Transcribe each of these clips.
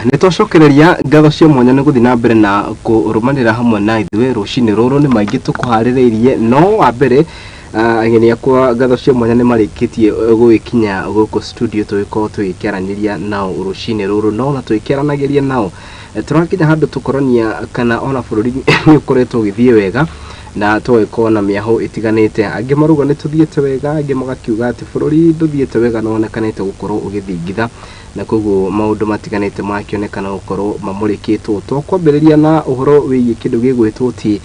Nĩ twacokereria ngatho cia mwanya nĩ gũthiĩ na mbere na kũrũmanĩra hamwe na ithuĩ rũcinĩ rũrũ. Nĩ maingĩ tũkũharĩrĩirie, no wa mbere, ageni akwa, ngatho cia mwanya, nĩ marĩkĩtie gũgĩkinya gũkũ studio tũgĩkorwo tũgĩkĩaranĩria nao rũcinĩ rũrũ. No na tũgĩkĩaranagĩria nao, tũrakinya handũ tũkorania kana ona bũrũri nĩ ũkoretwo ũgĩthiĩ wega na tũgagĩkorwo na mĩahũ ĩtiganĩte. Angĩ marauga nĩ tũthiĩte wega, angĩ magakiuga atĩ bũrũri ndũthiĩte wega na wonekanĩte gũkorwo ũgĩthingitha, na koguo maũndũ matiganĩte makĩonekana gũkorwo mamũrĩkĩtwo. Twakwambĩrĩria na ũhoro wĩgiĩ kĩndũ gĩgwĩtwo ti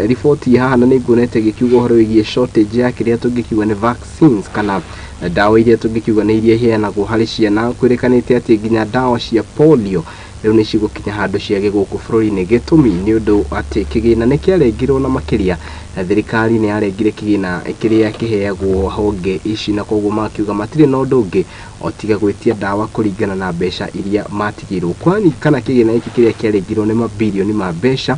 riboti haha, na nĩ nguonete gĩkiuga ũhoro wĩgiĩ shortage ya kĩrĩa tũngĩkiuga nĩ vaccines kana ndawa iria tũngĩkiuga nĩ iria iheanagwo harĩ ciana. Kwĩrĩkanĩte atĩ nginya ndawa cia polio rĩu nĩ cigũkinya handũ ciage gũkũ bũrũri-inĩ. Gĩtũmi nĩ ũndũ atĩ kĩgĩna nĩ kĩarengirwo, na makĩria thirikari nĩ yarengire kĩgĩna kĩrĩa kĩheagwo honge ici, na koguo makiuga matirĩ na ũndũ ũngĩ o tiga gwĩtia ndawa kũringana na mbeca iria matigĩirwo. Kwani kana kĩgĩna gĩkĩ kĩrĩa kĩarengirwo nĩ mabirioni ma mbeca,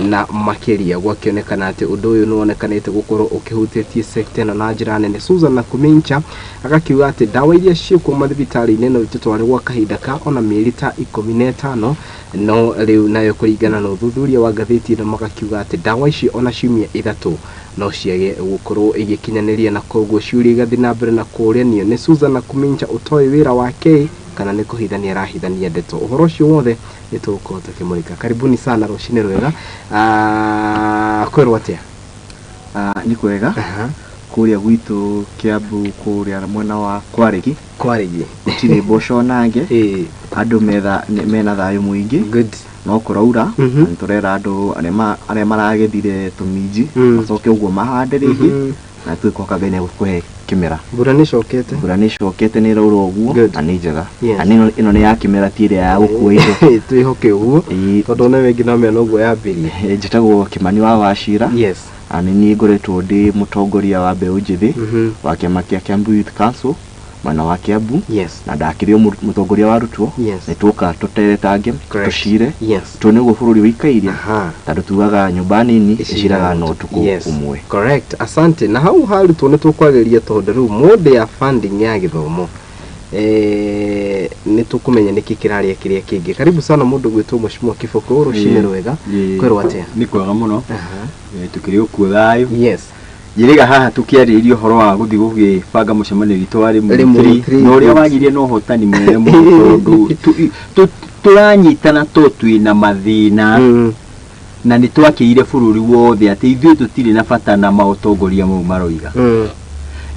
na makĩria gwakĩonekana atĩ ũndũ ũyũ nĩ wonekanĩte gũkorwo ũkĩhutĩtie sector ĩno na njĩra nene. Susan Nakhumicha agakiuga atĩ ndawa iria ciĩkuo mathibitarĩ-inĩ no itũtware gwa kahinda ka ona mĩeri ta 15, no rĩu nayo kũringana na ũthuthuria wa ngathĩti ĩno magakiuga atĩ ndawa icio ona ciumia 3 no ciage gũkorwo igĩkinyanĩria, na koguo ciũria igathiĩ na mbere na kũũrĩanio nĩ Susan Nakhumicha ũtoĩ wĩra wake kana nĩ kũhithania arahithania ndeto. Ũhoro ũcio wothe nĩ tũgũkorwo tũkĩmũrĩka. Karibuni sana, rũcinĩ rwega. Kwĩrwo atĩa? Nĩ kwega. Kũrĩa gwitũ Kiambu, kũrĩa mwena wa Kwarĩgi. Kwarĩgi. Gũtirĩ mboco nange. Andũ metha mena thayũ mũingĩ. No kũraura. Na nĩ tũrera andũ arĩa maragethire tũminji macoke ũguo mahande rĩngĩ, na twĩkũhoka Ngai nĩ egũkũhe kĩmera. Mbura nĩ ĩcokete. Mbura nĩ ĩcokete, nĩ ĩraura ũguo. Na nĩ njega. Na ĩno nĩ ya kĩmera, ti ĩrĩa ya gũkua indo. Twĩhoke ũguo, tondũ ona wengĩ no mena ũguo yambĩrie. Njĩtagwo Kĩmani wa Wachira. Na nĩ niĩ ngoretwo ndĩ mũtongoria wa mbeũ njĩthĩ wa kĩama kĩa Kiambu Youth Council mwena wa Kiambu. Na ndakĩrĩ o mũtongoria wa arutwo. Nĩ tuoka tũteretange, tũcire, tuone ũguo bũrũri ũikaire, tondũ tugaga nyũmba nini ĩciraga na ũtukũ ũmwe. Correct, asante. Na hau harutwo nĩ tũkwarĩrĩria, tondũ rĩu mode ya funding ya gĩthomo, nĩ tũkũmenya nĩkĩ kĩrarĩa kĩrĩa kĩngĩ. Karibu sana mũndũ gwĩtwo Mheshimiwa Kiboko, rũcinĩ rwega. Kwĩrwo atĩa? Nĩ kwega mũno. Tukĩrĩ okuo thayũ. Njĩrĩga haha tũkĩarĩrĩria ũhoro wa gũthiĩ gũgĩbanga mũcemanio witũ wa Limuru Limuru 3, na ũrĩa wagĩire na ũhotani mũnene mũno, tondũ tũranyitana to twĩna mathĩna, na nĩ twakĩire bũrũri wothe atĩ ithuĩ tũtirĩ na bata na maũtongoria mau maroiga.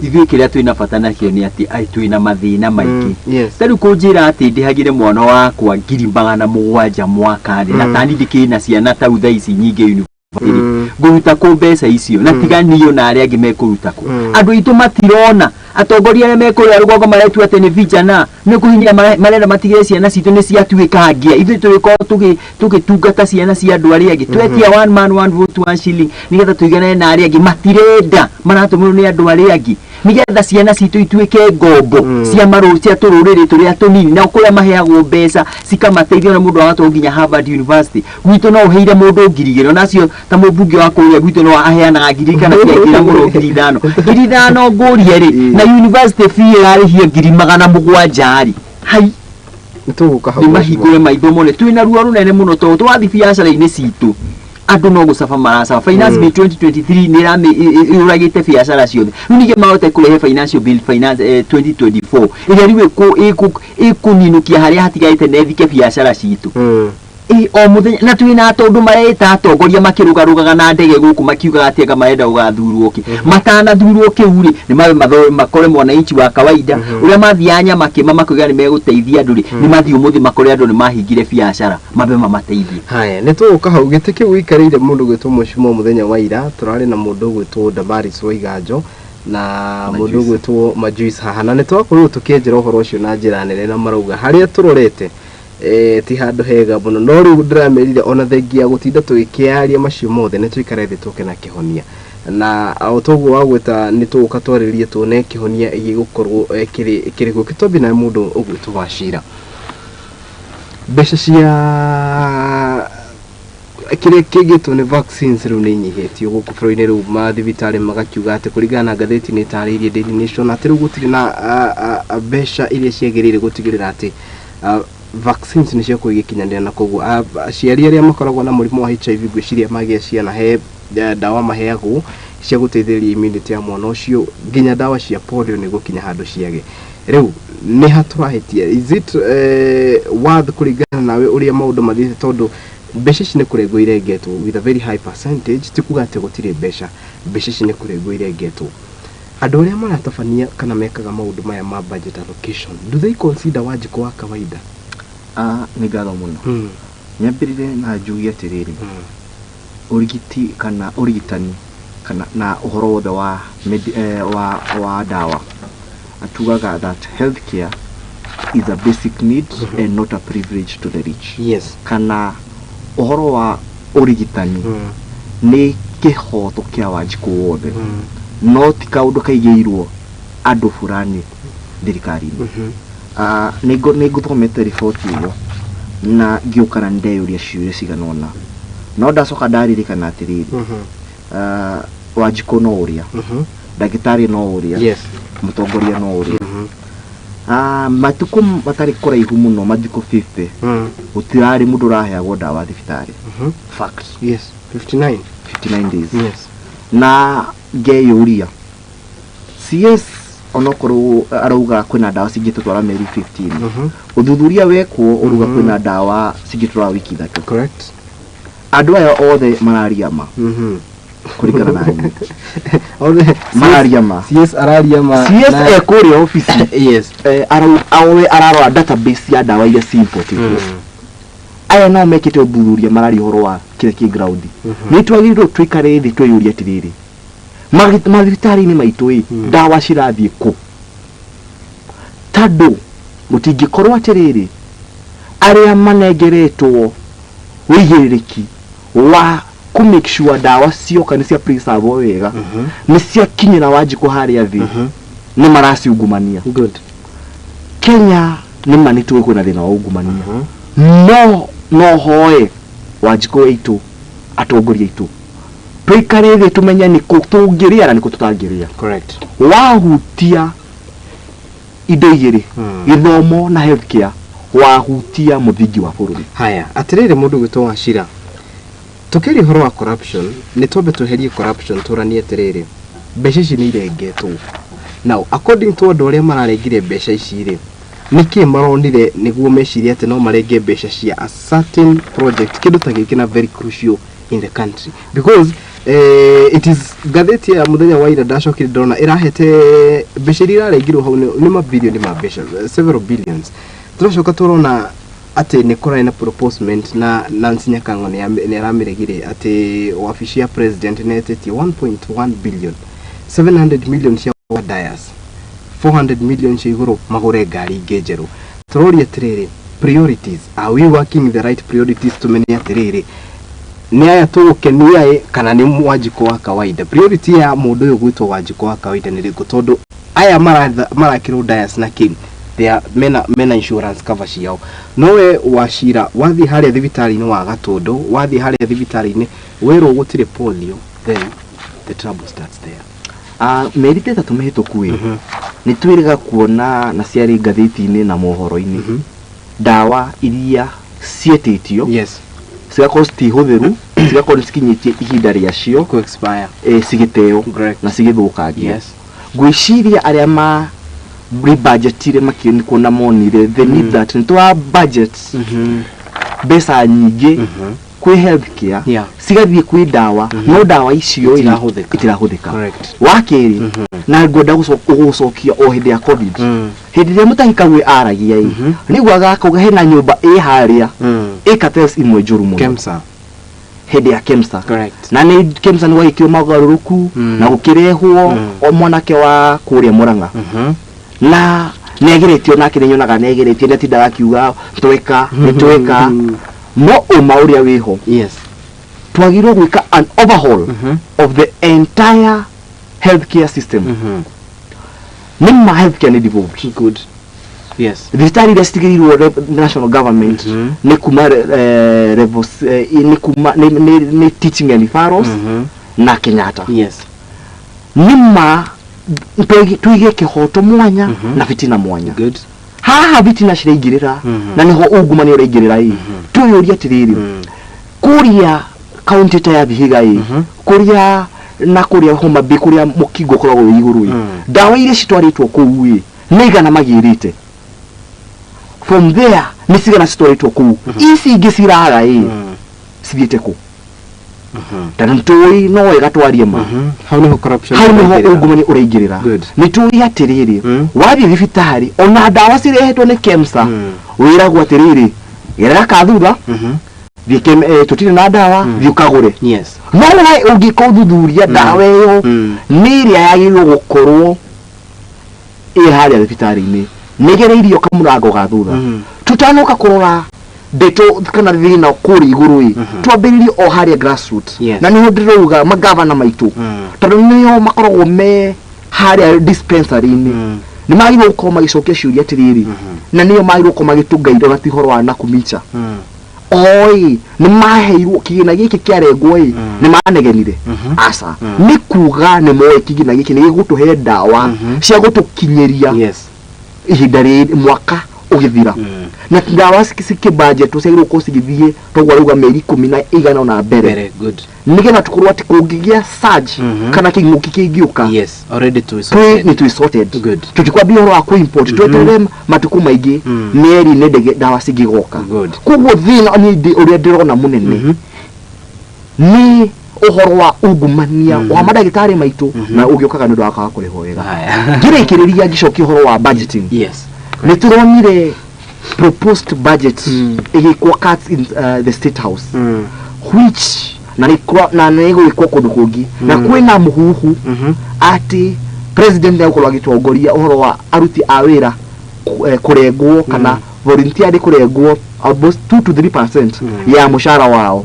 Ithuĩ kĩrĩa twĩna bata nakĩo nĩ atĩ ai twĩna mathĩna maingĩ. Ta rĩu kũnjĩra atĩ ndĩhagĩre mwana wakwa 700,000 mwaka rĩ, na tani ndĩkĩrĩ na ciana tau thaa ici nyingĩ university, ngũruta kũ mbeca icio? Na tiga niĩ, na arĩa angĩ mekũruta kũ? Andũ aitũ matirona atongoria arĩa mekũrĩa rũgongo maretua atĩ nĩ vijana, nĩ kũhinyĩra marenda matigĩre ciana citũ nĩ ciatuĩka ngia. Ithuĩ tũgĩkorwo tũgĩtungata ciana cia andũ arĩa angĩ, twetia one man one vote one shilling nĩgetha tũiganane na arĩa angĩ. Matirenda, maratũmĩrwo nĩ andũ arĩa angĩ nĩgetha ciana citũ ituĩke ngombo cia marũ cia tũrũrĩrĩ tũrĩa tũnini, nao kũrĩa maheagwo mbeca cikamateithia, ona mũndũ agatwarwo nginya Harvard University. Gwitũ no ũheire mũndũ 2,000, onacio ta mũmbunge wa kũrĩa gwitũ no aheanaga ngiri kana ciaingĩra mũno 5,000, 5,000. Ngũrie rĩ, na university fee ĩrarĩhio 700,000 rĩ, hai? Nĩ tũgũka hau. Nĩ mahingũre maitho mone twĩna ruo rũnene mũno, tondũ twathiĩ biacara-inĩ citũ andũ no gũcaba maracaba. Finance Bill 2023 nĩ ĩragĩte biacara ciothe. Rĩu ningĩ mahote kũrehe financial bill finance 2024 ĩrĩa rĩu ĩkũninũkia harĩa hatigarĩte na ĩthike biacara citũ. Ĩ, o mũthenya na twĩna tondũ mareĩta atongoria makĩrũgarũgaga na ndege gũkũ makiugaga atĩ anga marenda gũgathurwo kĩ matanathurwo kĩu rĩ, nĩ mabe makore mwananchi wa kawaida ũrĩa mathiaga nyama kĩma makiuga nĩ megũteithia andũ rĩ, nĩ mathiĩ ũmũthĩ makore andũ nĩ mahingire biacara, mabe mamateithie. Haya, nĩ tũgũka hau. Gĩtĩ kĩu ũikarĩire, mũndũ gwĩtwo Mheshimiwa, mũthenya wa ira tũrarĩ na mũndũ ũgwĩtwo Damaris Waiganjo na mũndũ ũgwĩtwo Majuice haha, na nĩ twakorirwo tũkĩenjera ũhoro ũcio na njĩra nene, na marauga harĩa tũrorete ti handũ hega mũno. No rĩu ndĩramerire ona thengia ya gũtinda tũgĩkĩaria macio mothe, nĩ tũikare thĩ tũke na kĩhonia, na o toguo wagwĩta nĩ tũgũka twarĩrĩrie tuone kĩhonia gĩgũkorwo kĩrĩ kĩrĩkũ. Kĩtwambie na mũndũ ũgwĩtwo Wachira, mbeca cia kĩrĩa kĩngĩtwo nĩ vaccines rĩu nĩ inyihĩtio gũkũ bũrũri-inĩ. Rĩu mathibitarĩ magakiuga atĩ kũringana na ngathĩti nĩ ĩtarĩirie Daily Nation atĩ rĩu gũtirĩ na mbeca iria ciagĩrĩire gũtigĩrĩra atĩ Vaccines nĩ ciakorwo igĩkinyanĩra, na koguo aciari arĩa makoragwo na mũrimũ wa HIV, ngwĩciria magĩa ciana he ndawa maheagwo cia gũteithĩrĩria immunity ya mwana ũcio, nginya ndawa cia polio nĩ gũkinya handũ ciage. Rĩu nĩ ha tũrahĩtia? Is it worth, kũringana nawe ũrĩa maũndũ mathiĩte, tondũ mbeca ici nĩ kũrengwo irengetwo with a very high percentage, ti kuga atĩ gũtirĩ mbeca, mbeca ici nĩ kũrengwo irengetwo. Andũ arĩa maratabania kana mekaga maũndũ maya ma budget allocation, do they consider Wanjikũ wa kawaida? Ah, nĩ ngatho mũno. Nyambĩrĩre na njuge atĩrĩrĩ, ũrigiti kana ũrigitani kana na ũhoro wothe wa, wa ndawa, tugaga that healthcare is a basic need and not a privilege to the rich. Kana ũhoro wa ũrigitani nĩ kĩhoto kĩa Wanjikũ wothe, no ti kaũndũ kaigĩirwo andũ fulani thirikari-inĩ. Ah, nĩ ngũthomete riboti ĩyo na ngĩũka na ndeyũria ciũria cigana ũna, no ndacoka ndaririkana atĩrĩrĩ, ah, Wanjikũ no ũrĩa, ndagĩtarĩ no ũrĩa, mũtongoria no ũrĩa. Ah, matukũ matarĩ kũraihu mũno, matukũ 50, gũtirarĩ mũndũ ũraheagwo ndawa thibitarĩ. Fact. Yes, 59. 59 days. Na ngeyũria, CS onokorwo arauga kwĩna ndawa cingĩtũtwara mĩeri 15, ũthuthuria wekwo ũruga kwĩna ndawa cingĩtwara wiki 3. Andũ aya othe mararia ma, kũringana na niĩ. Othe mararia ma. CS araria ma. CS e kũrĩa obici, awe ararora database ya ndawa iria ci-importĩtwo. Aya nao mekĩte ũthuthuria mararia ũhoro wa kĩrĩa kĩ ground. Nĩ twagĩrĩirwo tũikare thĩ twĩyũrie atĩrĩrĩ, mathibitarĩ-inĩ maitũ ĩ, ndawa cirathiĩ kũ? Tondũ gũtingĩkorwo atĩrĩrĩ, arĩa manengeretwo wĩigĩrĩrĩki wa kũ make sure ndawa cioka nĩ cia preserve wega, nĩ ciakinyĩra Wanjikũ harĩa thĩ, nĩ maraciungumania. Kenya nĩ ma nĩ tũĩ kwĩna thĩna wa ungumania, no hoe Wanjikũ aitũ, atongoria aitũ, tũikare thĩ tũmenye nĩ kũ tũngĩrĩa na nĩ kũ tũtangĩrĩa. Wahutia indo igĩrĩ, gĩthomo na healthcare, wahutia mũthingi wa bũrũri. Haya, atĩrĩrĩ, mũndũ gwĩtwo Wachira, tũkĩaria ũhoro wa corruption, nĩ twambe tweherie corruption, tũranie atĩrĩrĩ, mbeca ici nĩ irengetwo. Now, according to andũ arĩa mararengire mbeca ici rĩ, nĩkĩ maronire nĩguo mecirie atĩ no marenge mbeca cia a certain project, kĩndũ ta gĩkĩ na very crucial in the country? Because it is ngathĩti ya mũthenya wa ira ndacokire ndona ĩrahete mbeca iria irarengirwo hau nĩ mabilioni ma mbeca, several billions. Tũracoka tũrona atĩ nĩ kũrarĩ na proposement na Nancy Nyakango nĩ aramĩregire, atĩ wabici ya president nĩ ĩtĩtie 1.1 billion, 700 million cia dais, 400 million cia igũrũ magũre ngari ingĩ njerũ. Tũroria atĩrĩrĩ, priorities, are we working the right priorities? Tũmenye atĩrĩrĩ, nĩ aya tũgũkenia ĩ kana nĩ Wanjikũ wa kawaida? Priority ya mũndũ ũyũ gwĩtwo Wanjikũ wa kawaida nĩ rĩkũ? Tondũ aya marakĩrwo dais na kĩ, they are mena insurance cover ciao, no we Wachira wathiĩ harĩa thibitarĩ-inĩ wa Gatũndũ, wathiĩ harĩa thibitarĩ-inĩ werwo gũtirĩ polio, then the trouble starts there. Ah, mĩeri ta 3 mĩhĩtũku ĩ, nĩ twĩrĩga kuona na ciarĩ ngathĩti-inĩ na mohoro-inĩ, ndawa iria ciĩtĩtio cigakorwo citihũthĩru, cigakorwo nĩ cikinyĩtie ihinda rĩacio ku expire, cigĩteo na cigĩthũkangio. Ngwĩciria arĩa ma rebudgetire makĩo nĩ kuona monire the need that nĩ twa budget mbeca nyingĩ kwĩ healthcare, cigathiĩ kwĩ ndawa, no ndawa icio ĩ, Itirahũthĩka. itirahũthĩka. Wa kerĩ, na ngwenda gũcokia o hĩndĩ ya COVID, hĩndĩ ĩrĩa Mũtahi Kagwe aragia ĩ, nĩguaga akauga hena nyũmba ĩ harĩa ĩ cartels imwe njũru mũno. KEMSA. Hĩndĩ ya KEMSA. Na nĩ KEMSA nĩ gwagĩkirwo mogarũrũku na gũkĩrehwo o mwanake wa kũrĩa Mũrang'a, na nĩ ageretio nake, nĩ nyonaga nĩ ageretie, nĩ atindaga akiuga tweka nĩ tweka, no ũma ũrĩa wĩho, twagĩrĩirwo gwĩka an overhaul of the entire healthcare system. Nĩ ma healthcare nĩ devolved. Good. Yes. Thibitarĩ iria citigĩrĩirwo national government nĩ kuma nĩ kuma nĩ teaching and referrals na Kenyatta. Nĩ ma tuige kĩhoto mwanya na fitina mwanya. Good. Haha bitina ciraingĩrĩra na nĩho ungumania ũraingĩrĩra ĩ. Twĩyũrie atĩrĩrĩ, kũrĩa kaunti ta ya Vihiga ĩ, kũrĩa na kũrĩa Homa Bay, kũrĩa mũkingo ũkoragwo wĩ igũrũ ĩ, ndawa iria citwarĩtwo kũu ĩ, nĩ igana magĩrĩte. From there nĩ cigana citwarĩtwo kũu, ici ingĩ ciraga ĩ, cithiĩte kũ? Tondũ nĩtũĩ no wega twarie ma. Hau nĩho corruption hau nĩho ĩraingĩrĩra. Ungumania ũraingĩrĩra. Nĩ tũĩ atĩrĩrĩ, wathiĩ thibitarĩ ona ndawa cirehetwo nĩ KEMSA, wĩragwo atĩrĩrĩ, gerera ka thutha, thiĩ tũtirĩ na ndawa, thiĩ ũkagũre. No we ũngĩka ũthuthuria, ndawa ĩyo nĩ ĩrĩa yagĩrĩirwo gũkorwo ĩ harĩa thibitarĩ-inĩ, nĩgereirio kamũrango ga thutha. Tutanoka kũrora ndeto kana thĩna kũrĩa igũrũ ĩ, twambĩrĩrie o harĩa grassroots. Na nĩho ndĩrauga magavana maitũ, tondũ nĩo makoragwo me harĩa dispensary-inĩ, nĩ magĩrĩirwo gũkorwo magĩcokia ciũria atĩrĩrĩ, na nĩo magĩrĩirwo gũkorwo magĩtũngaira ona ti ũhoro wa Nakumicha. Oi nĩ maheirwo kĩgĩna gĩkĩ kĩarengwo ĩ, nĩ manegenire? Aca, nĩ kuga nĩ moĩ kĩgĩna gĩkĩ nĩ gĩgũtũhe ndawa cia gũtũkinyĩria ihinda rĩrĩ mwaka ũgĩthira. Na ndawa cikĩbanjetwo ciagĩrĩirwo gũkorwo cigĩthiĩ toguo arauga mĩeri 10 na igana na mbere. Very good. Nĩgetha tũkorwo atĩ kũngĩgĩa surge kana kĩng'ũki kĩngĩũka, Yes, already twĩ twĩ sorted. Nĩ twĩ sorted. Tũtikwambia ũhoro wa kũ-import, tweterere matukũ maingĩ, mĩeri-inĩ ndege ndawa cingĩgoka. Koguo thĩna niĩ ũrĩa ndĩrona mũnene nĩ ũhoro wa ungumania wa mandagĩtarĩ maitũ, na ũgĩũkaga nĩ ũndũ wa kwaga kũrĩhwo wega. Haya. Ngĩrĩkĩrĩria ngĩcokia ũhoro wa budgeting, nĩ tũronire proposed budget ĩgĩkwo cuts in the State House, which na nĩ na nĩ ĩgwĩkwo kũndũ kũngĩ, na kwĩna mũhuhu atĩ president nĩ egũkorwo agĩtongoria ũhoro wa aruti a wĩra kũrengwo kana volunteer kũrengwo almost 2 to 3% ya mũcara wao.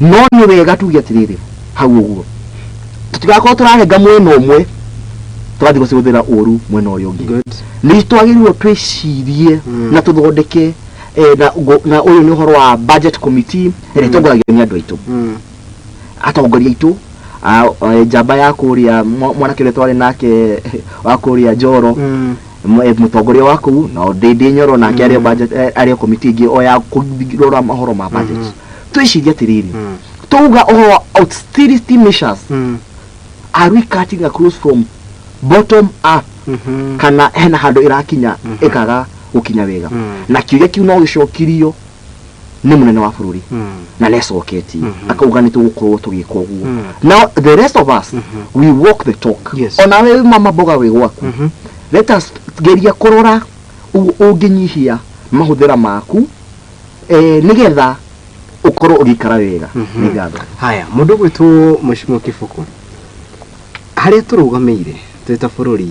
No nĩ wega tuge atĩrĩrĩ, hau ũguo tũtigakorwo tũrarenga mwena ũmwe tũgathiĩ gũcihũthĩra ũru mwena ũrĩa ũngĩ. Nĩ twagĩrĩirwo twĩcirie na tũthondeke na ũyũ nĩ ũhoro wa budget committee ĩrĩa ĩtongoragio nĩ andũ aitũ, atongoria aitũ, njamba ya kũrĩa mwanake ũrĩa twarĩ nake wa kũrĩa Njoro, mũtongoria wa kũu no Ndĩndĩ Nyoro, nake arĩ o budget, arĩ o committee ĩngĩ o ya kũrora mahoro ma budget. Twĩcirie atĩrĩrĩ, tuga ũhoro wa austerity measures, are we cutting across from bottom up, kana hena handũ ĩrakinya ĩkaga gũkinya wega? Na kĩũria kĩu no gĩcokirio nĩ mũnene wa bũrũri, na nĩacoketie akauga nĩ tũgũkorwo tũgĩka ũguo. Now the rest of us, we walk the talk. Ona we mama mboga wĩ gwaku, let us geria kũrora ũguo ũngĩnyihia mahũthĩra maku, nĩgetha ũkorwo ũgĩikara wega. Nĩ ngatho. Haya, mũndũ gwĩtwo Mheshimiwa Kĩbũkũ, harĩa tũrũgamĩire twĩ ta bũrũri,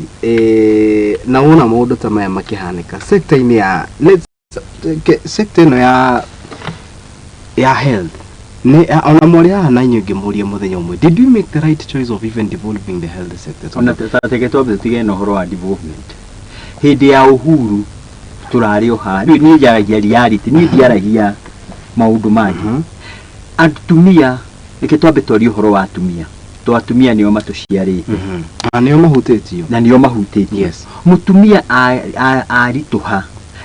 na wona maũndũ ta maya makĩhanĩka sector-inĩ ya sector ĩno ya health, nĩ ona mwarĩ haha na inyuĩ ngĩmũria mũthenya ũmwe, did we make the right choice of even devolving the health sector? Ona teke twambe tũtige na ũhoro wa development. Hĩndĩ ya Uhuru tũrarĩ o haha. Rĩu niĩ njaragia reality, niĩ ndiaragia maũndũ mangĩ. Atumia, reke twambe twarie ũhoro wa atumia, to atumia nĩo matũciarĩte. Na nĩo mahutĩtio. Na nĩo mahutĩtio. Mũtumia aritũha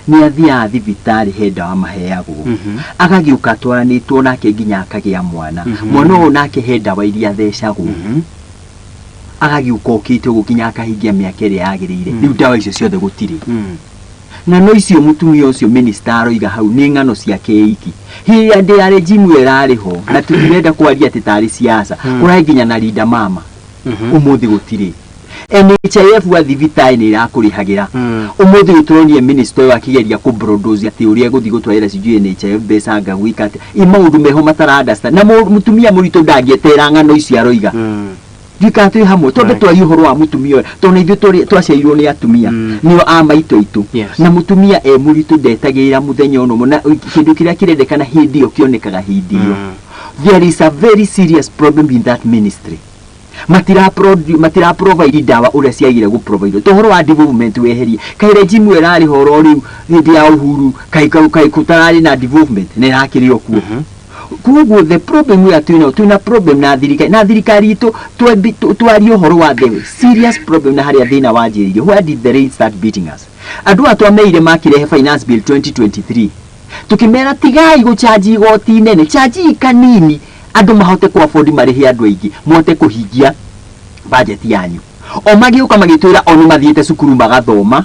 nĩ athiaga thibitarĩ, he ndawa maheagwo, agagĩũka atwaranĩtwo nake nginya akagĩa mwana. Mwana ũyũ nake he ndawa iria athecagwo, agagĩũka okĩte ũguo nginya akahingia mĩaka ĩrĩa yagĩrĩire. Rĩu ndawa icio ciothe gũtirĩ. Na no icio mũtumia ũcio minister aroiga hau nĩ ng'ano ciake iki. Hĩndĩ ya regime ĩyo ĩrarĩ ho, na tũtirenda kwaria atĩ tarĩ siasa, kũrarĩ nginya na Linda Mama. Ũmũthĩ gũtirĩ. NHIF wa thibitarĩ nĩ ĩrakũrĩhagĩra. Ũmũthĩ ũyũ tũronire minister ũyũ akĩgeria kũ-bulldoze atĩ ũrĩa egũthiĩ gũtwarĩra sijui NHIF mbeca anga gwĩka atĩa. Ĩ maũndũ meho matara understand. Na mũtumia mũritũ ndangĩetera ng'ano ici aroiga. Ndiũĩ twĩ hamwe, twambe twarie ũhoro wa mũtumia ũyũ, tondũ ithuĩ twaciarirwo nĩ atumia, nĩo a maitũ aitũ. Na mũtumia e mũritũ ndetagĩrĩra mũthenya ũno ũmwe, na kĩndũ kĩrĩa kĩrendekana hĩndĩ ĩyo kĩonekaga hĩndĩ ĩyo. There is a very serious problem in that ministry. Matira provide ndawa ũrĩa ciagĩrĩire gũ provide. To ũhoro wa development weherie, kaĩ regime ĩyo ĩrarĩ ho oro rĩu hĩndĩ ya Uhuru, kaĩ gũtararĩ na development na ĩrakĩrĩ o kuo? Koguo the problem we are twĩnayo, twĩna problem na thirikari, na thirikari itũ twarie ũhoro wa the serious problem na harĩa thĩna wanjĩrĩirie. Where did the rain start beating us? Andũ aya twameire makĩrehe Finance Bill 2023, tukimera tigai gũchanji igoti inene, chanji kanini andũ mahote ku afford, marĩhe andũ aingĩ mahote kũhingia budget yanyu. O magĩũka magĩtwĩra o nĩ mathiĩte cukuru magathoma,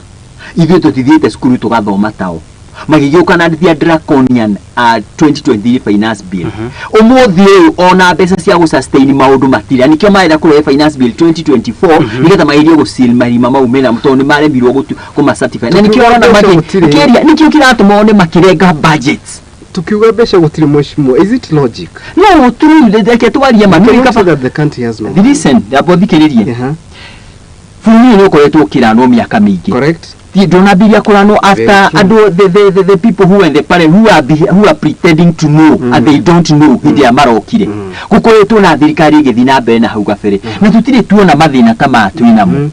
ithuĩ tũtithiĩte cukuru tũgathoma tao. Magĩgĩũka na their draconian 2023 Finance Bill. Ũmũthĩ ũyũ ona mbeca cia gũsustain maũndũ matirĩ, nĩkĩo marenda kũrehe Finance Bill 2024 nĩgetha magerie gũseal marima mau mena, tondũ nĩ maremirwo kũma certify, na nĩkĩo ũrona Mbeca gũtirĩ. Kĩria nĩkĩo kĩratũma one makĩrenga budgets. Tukiuga mbeca gũtirĩ, mheshimiwa, is it logic? No true, reke twarie ma. You Nĩ cannot say kaba that the country has no money. Listen, amba ũthikĩrĩrie. Bũrũri ũyũ nĩ ũkoretwo ũkĩranwo mĩaka mĩingĩ. Correct. Ndũnambiria kũranwo after Very true. andũ the people who are in the parliament who are pretending to know and they don't know hĩndĩ ĩrĩa marokire. Gũkoretwo na thirikari ĩgĩthiĩ na mbere na hau gabere na tũtirĩ tuona mathĩna ta maya twĩ namo.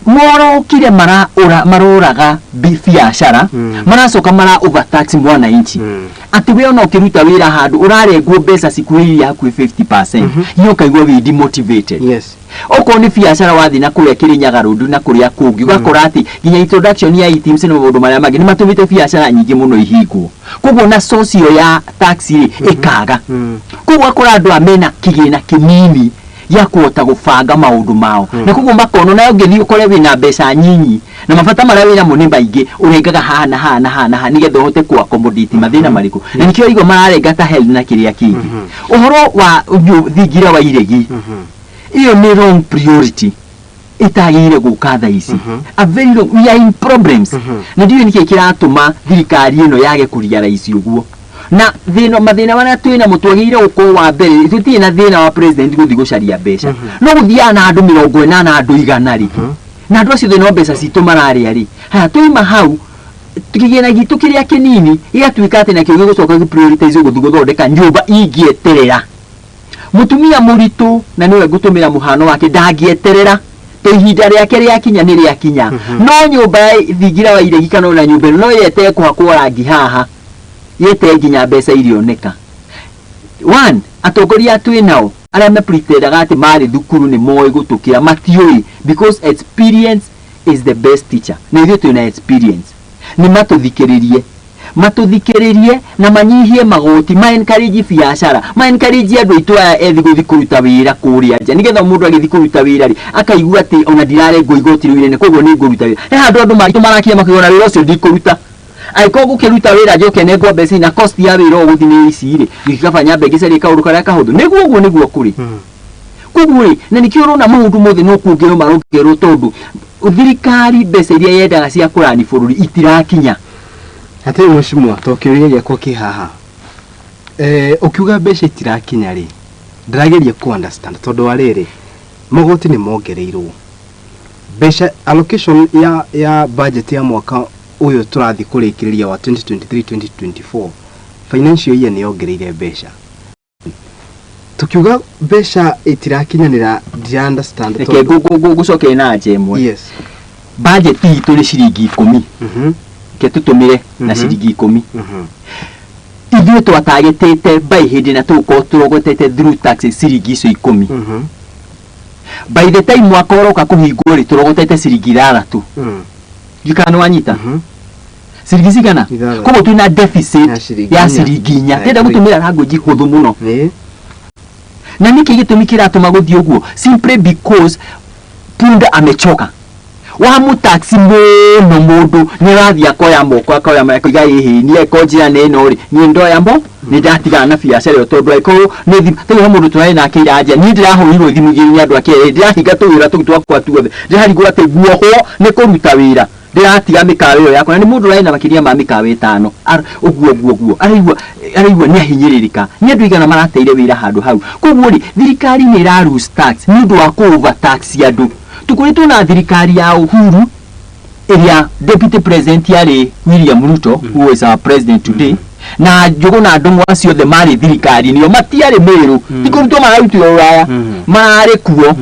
Morokire maraũra maroraga biacara, maracoka mara overtax mwananchi, atĩ we ona ũkĩruta wĩra handũ ũrarengwo mbeca cikuhĩrĩirie hakuhĩ 50%, inya ũkaigua wĩ demotivated. Okorwo nĩ biacara wathiĩ na kũrĩa Kĩrĩnyaga Road na kũrĩa kũngĩ, ũgakora atĩ nginya introduction ya items na maũndũ marĩa mangĩ nĩ matũmĩte biacara nyingĩ mũno ihingwo, koguo na source ĩyo ya tax rĩ ĩkaga. Koguo ũgakora andũ aya mena kĩgĩna kĩnini gĩa kũhota gũbanga maũndũ mao, na koguo makona nayo ũngĩthiĩ ũkore wĩna mbeca nyinyi na mabata marĩa wĩnamo nĩ maingĩ, ũrengaga haha na haha na haha na haha nĩgetha ũhote ku accommodate mathĩna marĩkũ, na nĩkĩo igua mararenga ta health na kĩrĩa kĩngĩ. Ũhoro wa thingira wa iregi, ĩyo nĩ wrong priority, ĩtagĩrĩire gũka thaa ici. A very wrong, we are in problems, na ndiũĩ nĩkĩ kĩratũma thirikari ĩno yage kũrealize ũguo na thĩna mathĩna marĩa twĩnamo. Twagĩrĩire gũkorwo wa mbere tũtirĩ na thĩna wa president gũthiĩ gũcaria mbeca, no gũthiaga na andũ 80, andũ 100 rĩ, na andũ acio othe no mbeca citũ mararĩa rĩ. Haya, twaima hau, kĩgĩna gitũ kĩrĩa kĩnini gĩgatuĩka atĩ nakĩo gĩgũcoka gĩ prioritize gũthiĩ gũthondeka nyũmba ingĩeterera mũtumia mũritũ, na nĩwe ngũtũmĩra mũhano wake, ndangĩeterera to ihinda rĩake rĩakinya nĩ rĩakinya. No nyũmba ya thingira wa iregi kana ona nyũmba ĩno no yetere kũhakwo rangi haha, yetere nginya mbeca irioneka. One, atongoria twĩ nao arĩa mepretendaga atĩ marĩ thukuru nĩ moĩ gũtũkĩra, matiũĩ, because experience is the best teacher, na ithuĩ twĩna experience. Nĩ matũthikĩrĩrie, matũthikĩrĩrie na manyihie magoti, ma encourage biacara, ma encourage andũ aitũ aya ethi gũthiĩ kũruta wĩra kũrĩa nja, nĩgetha mũndũ agĩthiĩ kũruta wĩra rĩ, akaigua atĩ ona ndirarengwo igoti rĩu inene, koguo nĩ ngũruta wĩra. He handũ andũ maitũ marakinya makiona wĩra ũcio ndikũruta, angĩkorwo ngũkĩruta wĩra njoke nengwo mbeca na cost ya wĩra ũyũ gũthiĩ nĩ ici rĩ, gĩkaba nyambe ngĩcarie kaũndũ karĩa kahũthũ nĩguo ũguo nĩguo kũrĩ. Koguo rĩ, na nĩkĩo ũrona maũndũ mothe no kuongerwo marongerwo, tondũ thirikari mbeca iria yendaga cia kũrani bũrũri itirakinya. Hatirĩ, mheshimiwa, to kĩũria gĩakwa kĩ haha, ũkiuga mbeca itirakinya rĩ, ndĩrageria ku understand, tondũ wa rĩrĩ, magoti nĩ mongereirwo mbeca, allocation ya budget ya mwaka ũyũ tũrathiĩ kũrĩkĩrĩria wa 2023 2024 financial year nĩ yongereire mbeca. Tukiuga mbeca itirakinyanĩra, ndira understand. Reke ngũcokere na nja ĩmwe. Budget itũ nĩ ciringi 10. Reke tũtũmĩre na ciringi 10. Ithuĩ twatagĩtĩte by hĩndĩ na tũgũkorwo tũrogotete through taxes ciringi icio 10. By the time mwaka ũroka kũhingwo rĩ, tũrogotete ciringi 6. Ndiũĩ kana nĩ wanyita. Ciringi cigana? 6. Koguo twĩna deficit Ya ciringi ya 4. ciringi 4. I Ndĩrenda agree. gũtũmĩra language hũthũ mũno. Na nĩkĩ gĩtũmi kĩratũma gũthiĩ ũguo? Simply because punda amechoka. Wamũtaxi mũno, mũndũ nĩ arathiĩ akoya moko, akoya moko, akoiga ĩhĩ, niĩ angĩkorwo njĩra nĩ ĩno rĩ, niĩ ndoya mo nĩ ndatigana na biacara ĩyo, tondũ angĩkorwo nĩ thimũ tarĩu he mũndũ tũrarĩ nake ira nja, niĩ ndĩrahũrirwo thimũ igĩrĩ nĩ andũ a KRA, ndĩrahinga tũwĩra tũu twakwa tuothe, ndĩrarigwo atĩ nguohwo nĩ kũruta wĩra, ndĩratiga mĩkawa ĩyo yakwa, na nĩ mũndũ ũrarĩ na makĩria ma mĩkawa 5 ũguo ũguo ũguo, araigua nĩ ahinyĩrĩrĩka. Nĩ andũ igana marateire wĩra handũ hau. Koguo rĩ, thirikari nĩ ĩra lose tax nĩ ũndũ wa kũ overtax andũ. Tũkoretwo na thirikari ya Uhuru ĩrĩa deputy president yarĩ William Ruto, who is our president today, na Njũgũna Ndung'u acio othe marĩ thirikari-inĩ ĩyo, matiarĩ Mĩrũ, ti kũrutwo mararutirwo Rũraya, mararĩ kuo.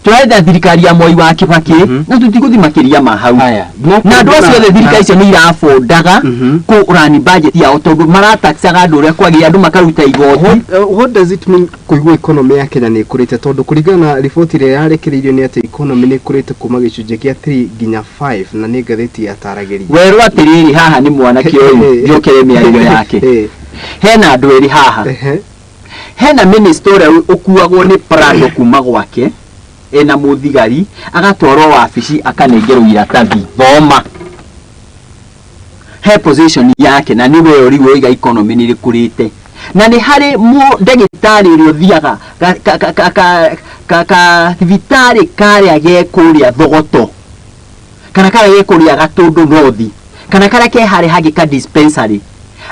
Tũrenda thirikari ya Moi wa Kibaki na tũtigũthiĩ makĩria ma hau. Na andũ acio othe thirikari icio nĩ irabondaga kũrani budget yao tondũ marataxaga andũ ũrĩa kwagĩrĩire, andũ makaruta igoti. What does it mean kũigua economy ya Kenya nĩ ĩkũrĩte? Tondũ kũringana na riboti ĩrĩa yarekereirio nĩ atĩ economy nĩ ĩkũrĩte kuma gĩcunjĩ kĩa 3 nginya 5, na nĩ ngathĩti yataragĩria. Werwo atĩrĩrĩ, haha nĩ mwanake ũyũ, njokere mĩario yake. Hena andũ erĩ haha. Hena minister ũrĩa ũkuagwo nĩ Prado kuma gwake ena mũthigari, agatwarwo wabici akanengerwo iratathi, thoma he position yake, na nĩwe ũrigwo oiga economy nĩ ĩkũrĩte. Na nĩ harĩ ndagĩtarĩ ũrĩa ũthiaga ka thibitarĩ karĩa ge kũrĩa Thogoto, kana karĩa ge kũrĩa Gatũndũ North, kana karĩa ke harĩa hangĩ ka dispensary,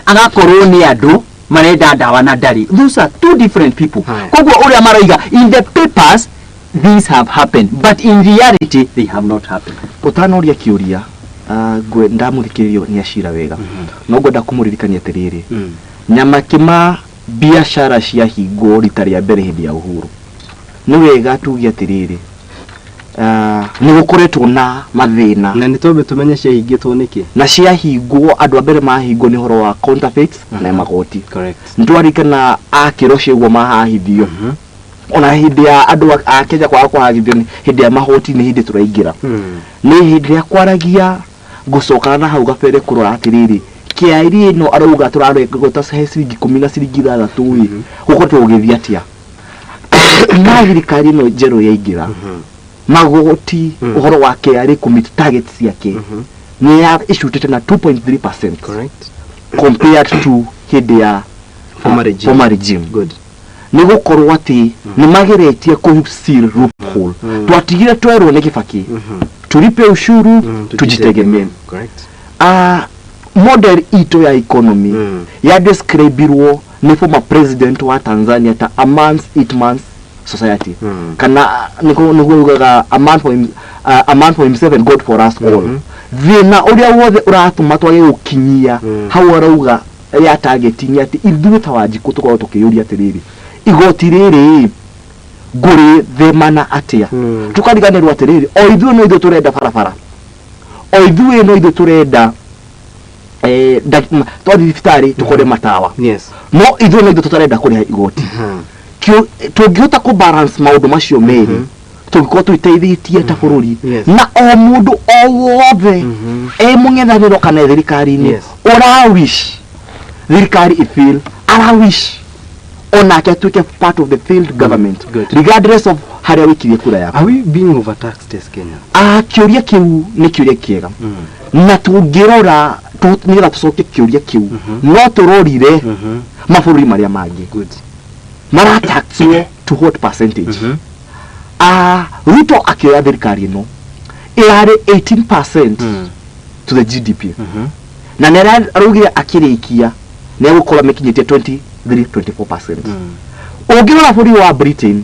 agakorwo nĩ andũ marenda ndawa na ndarĩ. Those are two different people. Koguo ũrĩa maroiga in the papers, these have happened, but in reality they have not happened. Ũtanoria kĩũria, ndamũthikĩrĩrio nĩ acira wega, no ngwenda kũmũririkania atĩrĩrĩ, Nyamakĩma biacara ciahingwo rita rĩa mbere hĩndĩ ya Uhuru, nĩ wega tuge atĩrĩrĩ, nĩ gũkoretwo na mathĩna. Na nĩ twambe tũmenye ciahingĩtwo nĩkĩ. Na ciahingwo, andũ a mbere mahingwo nĩ ũhoro wa counterfeits na magoti. Correct. Nĩ twaririkana akĩro ciaguo mahahithio, ona hĩndĩ ya andũ a Kenya kwaga kũhagithio nĩ hĩndĩ ya mahoti, nĩ hĩndĩ tũraingĩra, nĩ hĩndĩ ĩrĩa kwaragia ngũcokana na hau gabere kũrora atĩrĩrĩ, KRA ĩno arauga tũrarengwo he ciringi 10 na ciringi 6 ĩ, gũkoretwo gũgĩthiĩ atĩa na thirikari ĩno njerũ yaingĩra magoti, ũhoro wa KRA kũmeet target ciake nĩ ya icutĩte na 2.3% Correct. compared to hĩndĩ ya former regime. Former regime. Good. Nĩ gũkorwo atĩ nĩ mageretie kũ seal loophole. Twatigire twerwo nĩ Kibaki tulipe ushuru, tujitegemee. Correct. Model itũ ya economy ya describirwo nĩ former president wa Tanzania ta a man's eat man's society, kana nĩguo ugaga a man for himself and God for us all. Thĩna ũrĩa wothe ũratũma twage gũkinyia hau arauga ya target nĩ atĩ ithuĩ ta Wanjikũ tũkorwo tũkĩyũria atĩrĩrĩ, igoti rĩrĩ ngũrĩthemana atĩa? Tũkariganĩrwo atĩrĩrĩ, o ithuĩ no ithuĩ tũrenda barabara, o ithuĩ no ithuĩ tũrenda twathiĩ thibitarĩ tũkore matawa, no ithuĩ no ithuĩ tũtarenda kũrĩha igoti. Tũngĩhota kũ balance maũndũ macio merĩ, tũngĩkorwo twĩteithĩtie ta bũrũri, na o mũndũ o wothe e mũng'ethanĩro kana e thirikari-inĩ ũra wish thirikari ĩ-fail, ara wish onake atuĩke part of the failed government, regardless of harĩa wĩkirie kura yaku. Are we being overtaxed as Kenya? Kĩũria kĩu nĩ kĩũria kĩega, na tũngĩrora nĩgetha tũcokie kĩũria kĩu, no tũrorire mabũrũri marĩa mangĩ marataxwo to what percentage. Ruto akĩoya thirikari ĩno ĩrarĩ 18% to the GDP, na nĩ araugire akĩrĩkia nĩ egũkorwo amĩkinyĩtie 23 24%. Ũngĩrora bũrũri wa Britain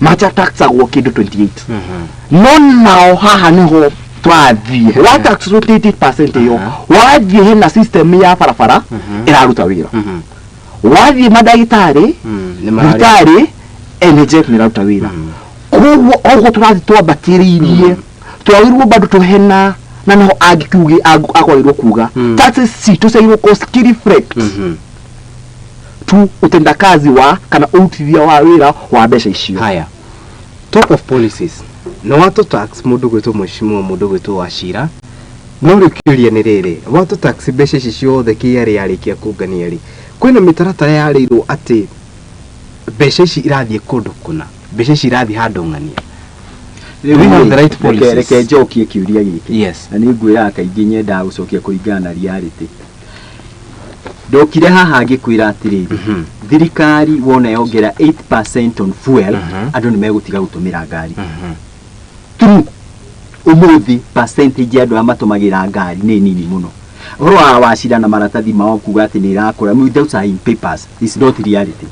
mataxagwo kĩndũ 28, no nao haha nĩho twathiĩ wataxwo 28% ĩyo, wathiĩ hena system ya barabara ĩraruta wĩra, wathiĩ mandagĩtarĩ Nĩ mararĩ. Thibitarĩ NHIF nĩ ĩraruta wĩra. Koguo oguo tũrathiĩ twambatĩrĩirie, twagĩrĩirwo bado tũhena na niho angĩkiuge akwagĩrĩirwo kuga taxes citũ ciagĩrĩirwo gũkorwo cikĩ-reflect tu utendakazi wa kana ũrutithia wa wĩra wa mbeca icio. Haya, talk of policies na watũ tax, mũndũ gwĩtwo mheshimiwa, mũndũ gwĩtwo Wachira, no rĩu kĩũria nĩ rĩrĩ, watũ tax mbeca ici ciothe KRA yarĩkia kũngania rĩ, kwĩna mĩtaratara yarĩirwo atĩ mbeca ici irathiĩ kũndũ kũna, mbeca ici irathiĩ handũ ng'ania? Do we have the right policies? Reke njokie kĩũria gĩkĩ. Yes. Na nĩ ngwĩraga kaingĩ nyendaga gũcokia kũringana na reality. Ndokire haha ngĩkwĩra atĩrĩrĩ, thirikari wona yongera 8% on fuel, andũ nĩ megũtiga gũtũmĩra ngari. True, ũmũthĩ percentage ya andũ arĩa matũmagĩra ngari nĩ nini mũno. Ũhoro wa Wachira na maratathi mao kuga atĩ nĩ ĩrakũra, those are in papers, it's not reality,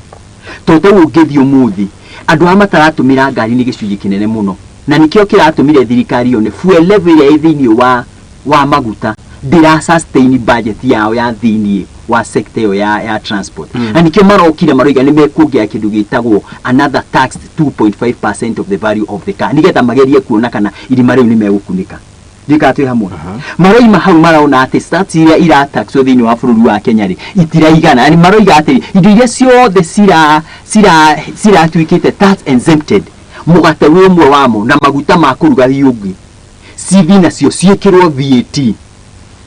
tondũ ũngĩthiĩ ũmũthĩ andũ arĩa mataratũmĩra ngari nĩ gĩcunjĩ kĩnene mũno, na nĩkĩo kĩratũmire thirikari yone fuel level ĩrĩa ĩ thĩinĩ wa maguta ndĩra sustain budget yao ya thĩinĩ. wa sector ĩyo ya transport. Na nikĩo marokire maroiga nĩ mekuongerera kĩndũ gĩtagwo another tax 2.5% of the value of the car, nĩgetha magerie kuona kana irima rĩu nĩ megũkunĩka. Ndika twĩ hamwe. Maroima hau marona atĩ stats iria irataxwo thĩinĩ wa bũrũri wa Kenya rĩ itiraigana, yani maroiga atĩ indo iria ciothe cira cira ciratuĩkĩte tax exempted, mũgate wĩ ũmwe wamo na maguta ma kũruga wĩ ũngĩ, cithi nacio ciĩkĩrwo VAT,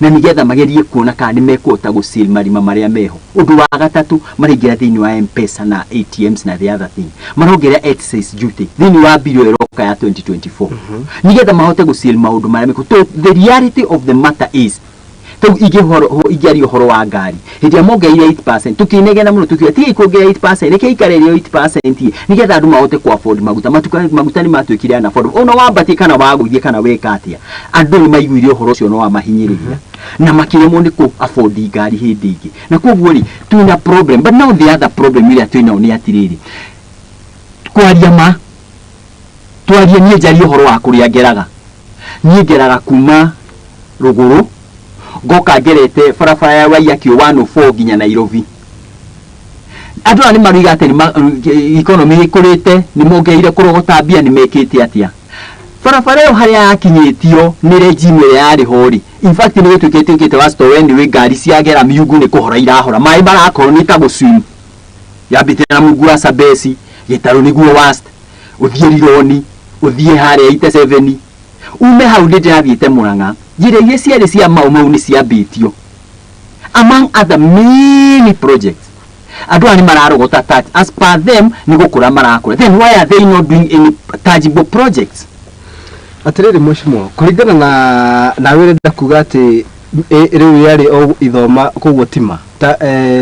na nigetha magerie kuona kana nĩ mekũhota gũcil marima marĩa meho. Ũndũ wa gatatũ, maraingĩra thĩinĩ wa M-Pesa na ATMs na the other thing, marongerera excise duty thĩinĩ wa bill ĩroka ya 2024, nigetha mahote gũcil maũndũ marĩa meko. So the reality of the matter is, rĩu ingĩaria ũhoro wa ngari, hĩndĩ ĩrĩa mongereire 8% tũkĩnegena mũno, tukiuga tigai kuongerera 8%, reke ikare ĩrĩ o 8% nĩgetha andũ mahote ku afford maguta. Maguta nĩ matuĩkire unaffordable, ona wambatie kana wagũithie kana weka atĩa, andũ nĩ maiguire ũhoro ũcio no wamahinyĩrĩria na makĩremwo nĩ kũ afford ngari hĩndĩ ĩngĩ. Na koguo rĩ, twĩna problem. But now the other problem ĩrĩa twĩnayo nĩ atĩrĩrĩ, kwaria ma, twarie, niĩ njarie ũhoro wa kũrĩa ngeraga. Niĩ ngeraga kuma rũgũrũ, ngoka ngerete barabara ya Waiyaki 104 nginya Nairobi. Andũ aya nĩ maroiga atĩ economy ĩkũrĩte, nĩ mongereire kũrogota mbia, nĩ mekĩte atĩa. Barabara ĩyo harĩa yakinyĩtio nĩ regime ĩrĩa yarĩ ho rĩ, in fact nĩ gĩtuĩkĩte ĩtuĩkĩte wa store anyway. Ngari ciagera miungu nĩ kũhora irahora, maĩ marakorwo nĩ ta gũswim. Yambĩte na mungu wa Sabesi, gĩtarũ nĩguo worst, ũthiĩ Rironi, ũthiĩ harĩa 87, ume hau nĩ ndĩrathiĩte Mũrang'a. Njĩra iria ciarĩ cia Mau Mau nĩ ciambĩtio, among other many projects. Andũ aya nĩ mararogota tax, as per them nĩ gũkũra marakũra, then why are they not doing any tangible projects? Atĩrĩrĩ mheshimiwa, kũringana na nawe, ũrenda kuga atĩ rĩu yarĩ o ithoma, koguo tima ta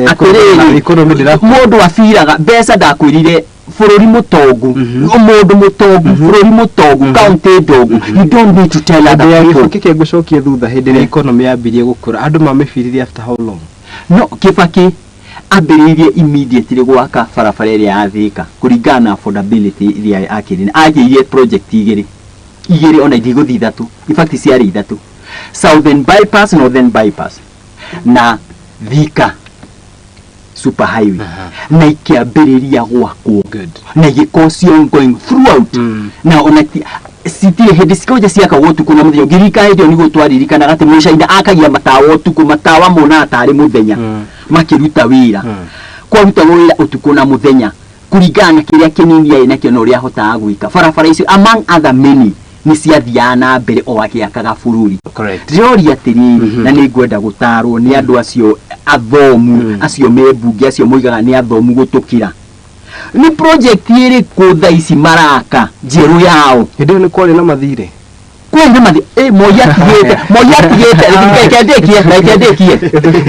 Atĩrĩrĩ, economy ndĩra mũndũ abiraga mbeca. Ndakwĩrire bũrũri mũtongu, mũndũ mũtongu, bũrũri mũtongu, kaunti ndongu, you don't need to tell other Hĩndĩ ya people. Kĩbaki, kĩngũcokia thutha, hĩndĩ ĩrĩa economy yambirie gũkũra, andũ mamĩbiririe after how long? No Kĩbaki ambĩrĩirie immediately gwaka barabara ĩrĩa ya Thika kũringana na affordability ĩrĩa akĩrĩ. Anjĩirie project igĩrĩ igĩrĩ, ona itigũthiĩ ithatũ, in fact ciarĩ ithatũ: Southern Bypass, Northern Bypass na Thika Super Highway, na ikĩambĩrĩria gwakwo na igĩkorwo ci ongoing throughout. Na ona citirĩ hĩndĩ cikonja ciakagwo ũtukũ na mũthenya. Ũngĩririkana hĩndĩ ĩyo nĩguo twaririkanaga atĩ mũcaina akagia matawa ũtukũ, matawa monaga tarĩ mũthenya makĩruta wĩra. Kwarutagwo wĩra ũtukũ na mũthenya kũringana na kĩrĩa kĩnini arĩ nakĩo na ũrĩa ahotaga gwĩka. Barabara icio, among other many, nĩ ciathiaga na mbere o agĩakaga bũrũri. Ndĩroria atĩrĩrĩ, na nĩ ngwenda gũtarwo nĩ andũ acio athomu, acio me mbunge, acio moigaga nĩ athomu gũtũkĩra, nĩ project ĩrĩkũ thaa ici maraka njerũ yao? Hĩndĩ ĩyo nĩ kwarĩ na mathirĩ. Kwĩ na mathi Moi atigĩte, Moi atigĩte, reke ndĩkie, reke ndĩkie.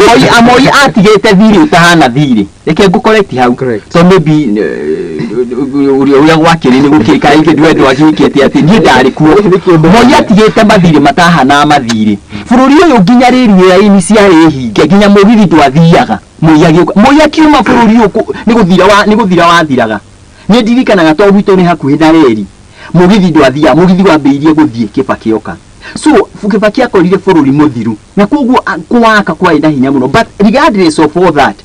Moi Moi atigĩte thirĩ ũtahana thirĩ, reke ngũcorrect hau. So maybe ũrĩa ũrĩa gwakĩrĩ nĩ gũkĩrĩ kana ingĩ ndwe ndwagĩkĩte atĩ niĩ ndarĩ kuo. Moi atigĩte mathirĩ matahana mathirĩ bũrũri ũyũ, nginya rĩri raini ciarĩ hinge, nginya mũgithi ndwathiaga. Moi agĩũka, Moi akiuma bũrũri ũyũ nĩ gũthira wa nĩ gũthira wathiraga. Nĩ ndirikanaga tondũ gwitũ nĩ hakuhĩ na reri, mũgithi ndwathiaga, mũgithi wambĩrĩirie gũthiĩ Kĩbaki oka. So Kĩbaki akorire bũrũri mũthiru na koguo kwaka kwarĩ na hinya mũno. But regardless of all that,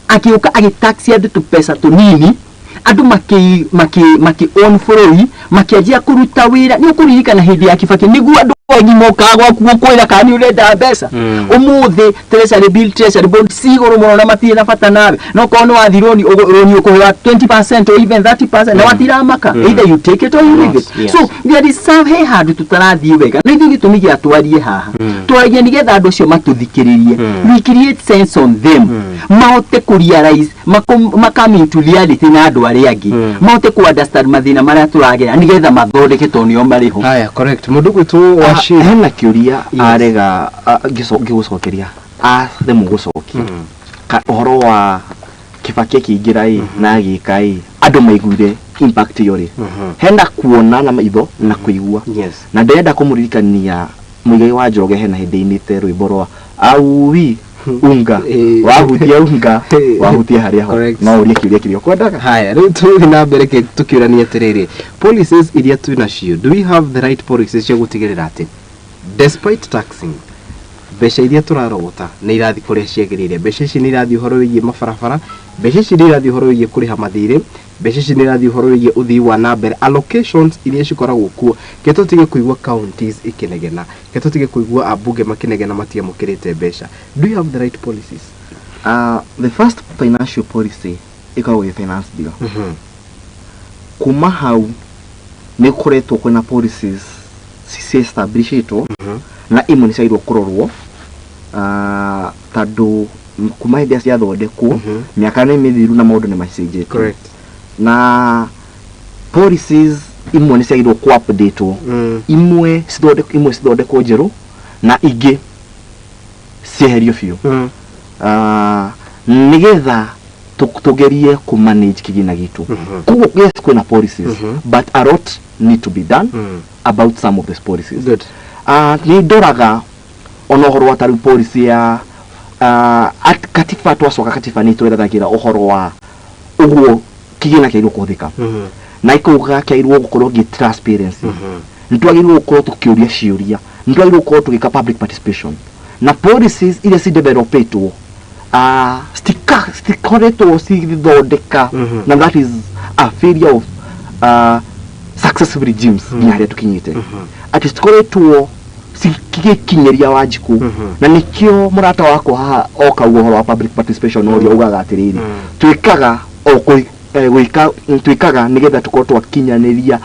akĩũka agĩtaxi andũ tũpeca tũnini, andũ makĩ makĩ makĩ own bũrũri, makĩanjia kũruta wĩra. Nĩ ũkũririkana hĩndĩ ya Kĩbaki nĩguo andũ aingĩ mokaga gwaku gũkwĩra kana nĩ ũrenda mbeca. Ũmũthĩ treasury bill, treasury bond ci igũrũ mũno na matirĩ na bata nawe. No korwo nĩ wathi rũni, rũni ũkũhũra 20% or even 30% na watiramaka, either you take it or you leave it. So there is some, he handũ tũtarathiĩ wega, na ithuĩ gĩtũmi gĩa twarie haha, twaragia nĩgetha andũ acio matũthikĩrĩrie. We create sense on them, mahote kũ realize, ma come into reality na andũ arĩa angĩ, mahote ku understand mathĩna marĩa tũragera nĩgetha mathondeke, tondũ nĩo marĩ ho. Haya, correct. Mũndũ gwĩtwo Wachira. Hena kĩũria arega ngĩgũcokeria, aremwo gũcokia. Ũhoro wa Kĩbaki akĩingĩra ĩ na agĩka ĩ, andũ maiguire impact ĩyo rĩ, hena kuona na maitho na kũigua. Na ndĩrenda kũmũririkania Mũigai wa Njoroge, hena hĩndĩ ainĩte rwĩmbo rwa auwi unga, wahutia unga, wahutia harĩa ho. No ũrie kĩũria kĩrĩa ũkwendaga. Haya, rĩu tũgĩthiĩ na mbere tũkĩũrania atĩrĩrĩ, policies iria twĩ nacio, do we have the right policies cia gũtigĩrĩra atĩ despite taxing, Mbeca iria tũrarogota nĩ irathiĩ kũrĩa ciagĩrĩire? Mbeca ici nĩ irathiĩ ũhoro wĩgiĩ mabarabara, mbeca ici nĩ irathiĩ ũhoro wĩgiĩ kũrĩha mathirĩ, mbeca ici nĩ irathiĩ ũhoro wĩgiĩ ũthii wa na mbere, allocations iria cikoragwo kuo. Ke tũtige kũigua counties ikĩnegena, ke tũtige kũigua ambunge makĩnegena matiamũkĩrĩte mbeca. Do you have the right policies? The first financial policy ĩkoragwo ĩ finance bill. Kuma hau nĩ gũkoretwo kwĩna policies ci establishĩtwo na imwe nĩ ciagĩrĩirwo kũrorwo, tondũ kuma hĩndĩ ĩrĩa ciathondekwo, mĩaka nĩ mĩthiru na maũndũ nĩ macenjetie. Na policies imwe nĩ ciagĩrĩirwo ku updatewo, imwe cithondekwo njerũ na ingĩ cieherio biũ, nĩgetha tũgerie kũ manage kĩgĩna gitũ. Koguo yes, kwĩna policies, but a lot need to be done about some of these policies. Nĩ ndoraga ona ũhoro wa tarĩu policy ya katiba. Twacoka katiba nĩ twĩrethagĩra ũhoro wa ũguo kĩgĩna kĩagĩrĩirwo kũhũthĩka, na ikauga kĩagĩrĩirwo gũkorwo gĩ transparency, nĩ twagĩrĩirwo gũkorwo tũkĩũria ciũria, nĩ twagĩrĩirwo gũkorwo tũgĩka public participation, na policies iria cidevelopĩtwo citikoretwo cigĩthondeka, na that is a failure of successive regimes nginya harĩa tũkinyĩte, atĩ citikoretwo cigĩkinyĩria Wanjikũ. Na nĩkĩo mũrata wakwa haha okauga ũhoro wa public participation, ũrĩa ugaga atĩrĩrĩ, twĩkaga o gwĩka twĩkaga nĩgetha tũkorwo twakinyanĩria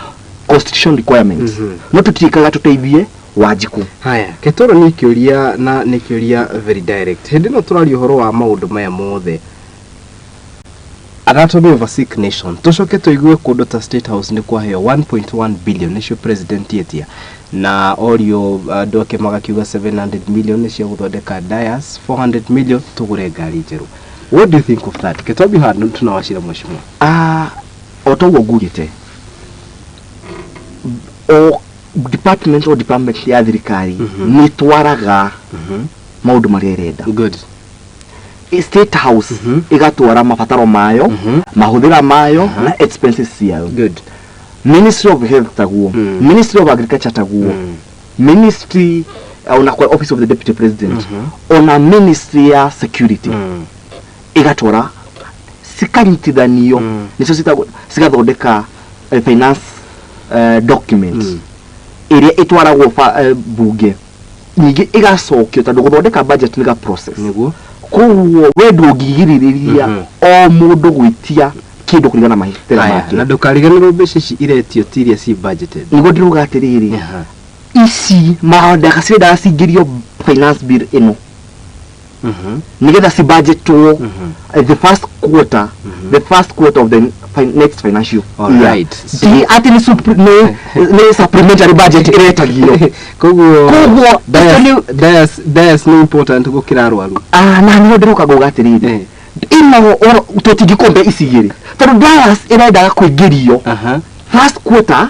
constitution requirements, no tũtiĩkaga tũteithie Wanjikũ. Haya, ketoro nĩ kĩũria, na nĩ kĩũria very direct. Hĩndĩ ĩno tũraria ũhoro wa maũndũ maya mothe, anatomy of a sick nation, tũcoke tũigue kũndũ ta State House nĩ kwaheo 1.1 billion nĩcio president etia, na orio andũ ake magakiuga 700 million nĩ cia gũthondeka dais, 400 million tũgũre ngari njerũ. What do you think of that? Ketwambie haha tunawacira, mheshimiwa. Ah, o toguo ngugĩte, o department, o department ya thirikari nĩ twaraga maũndũ marĩa ĩrenda. State House ĩgatwara mabataro mayo, mahũthĩra mayo na expenses ciayo. Ministry of Health taguo, Ministry of Agriculture taguo, ministry ona kwa Office of the Deputy President, ona ministry ya security, ĩgatwara cikanyitithanio, nĩcio citagwo cigathondeka finance document ĩrĩa ĩtwaragwo bunge, ningĩ ĩgacokio, tondũ gũthondeka budget nĩ ga process. Koguo we ndũngĩgirĩrĩria o mũndũ gwĩtia kĩndũ kũringana na mahĩtĩra Haya, make. Na ndũkariganĩrwo mbeca ici iretio ti iria ci budgeted. Nĩguo ndĩrauga atĩrĩrĩ, ici mawendaga cirendaga cingĩrio finance bill ĩno nĩgetha cibudgetwo the first quarter, the first quarter of the next financial All year. right. Ti atĩ nĩ supplementary budget ĩretagio. Koguo Koguo dais nĩ important gũkĩra arwaru. Ah, na nĩho ndĩroka ngauga atĩrĩrĩ, ĩno tũtingĩkombe ici igĩrĩ, tondũ dais ĩrendaga kũingĩrio first quarter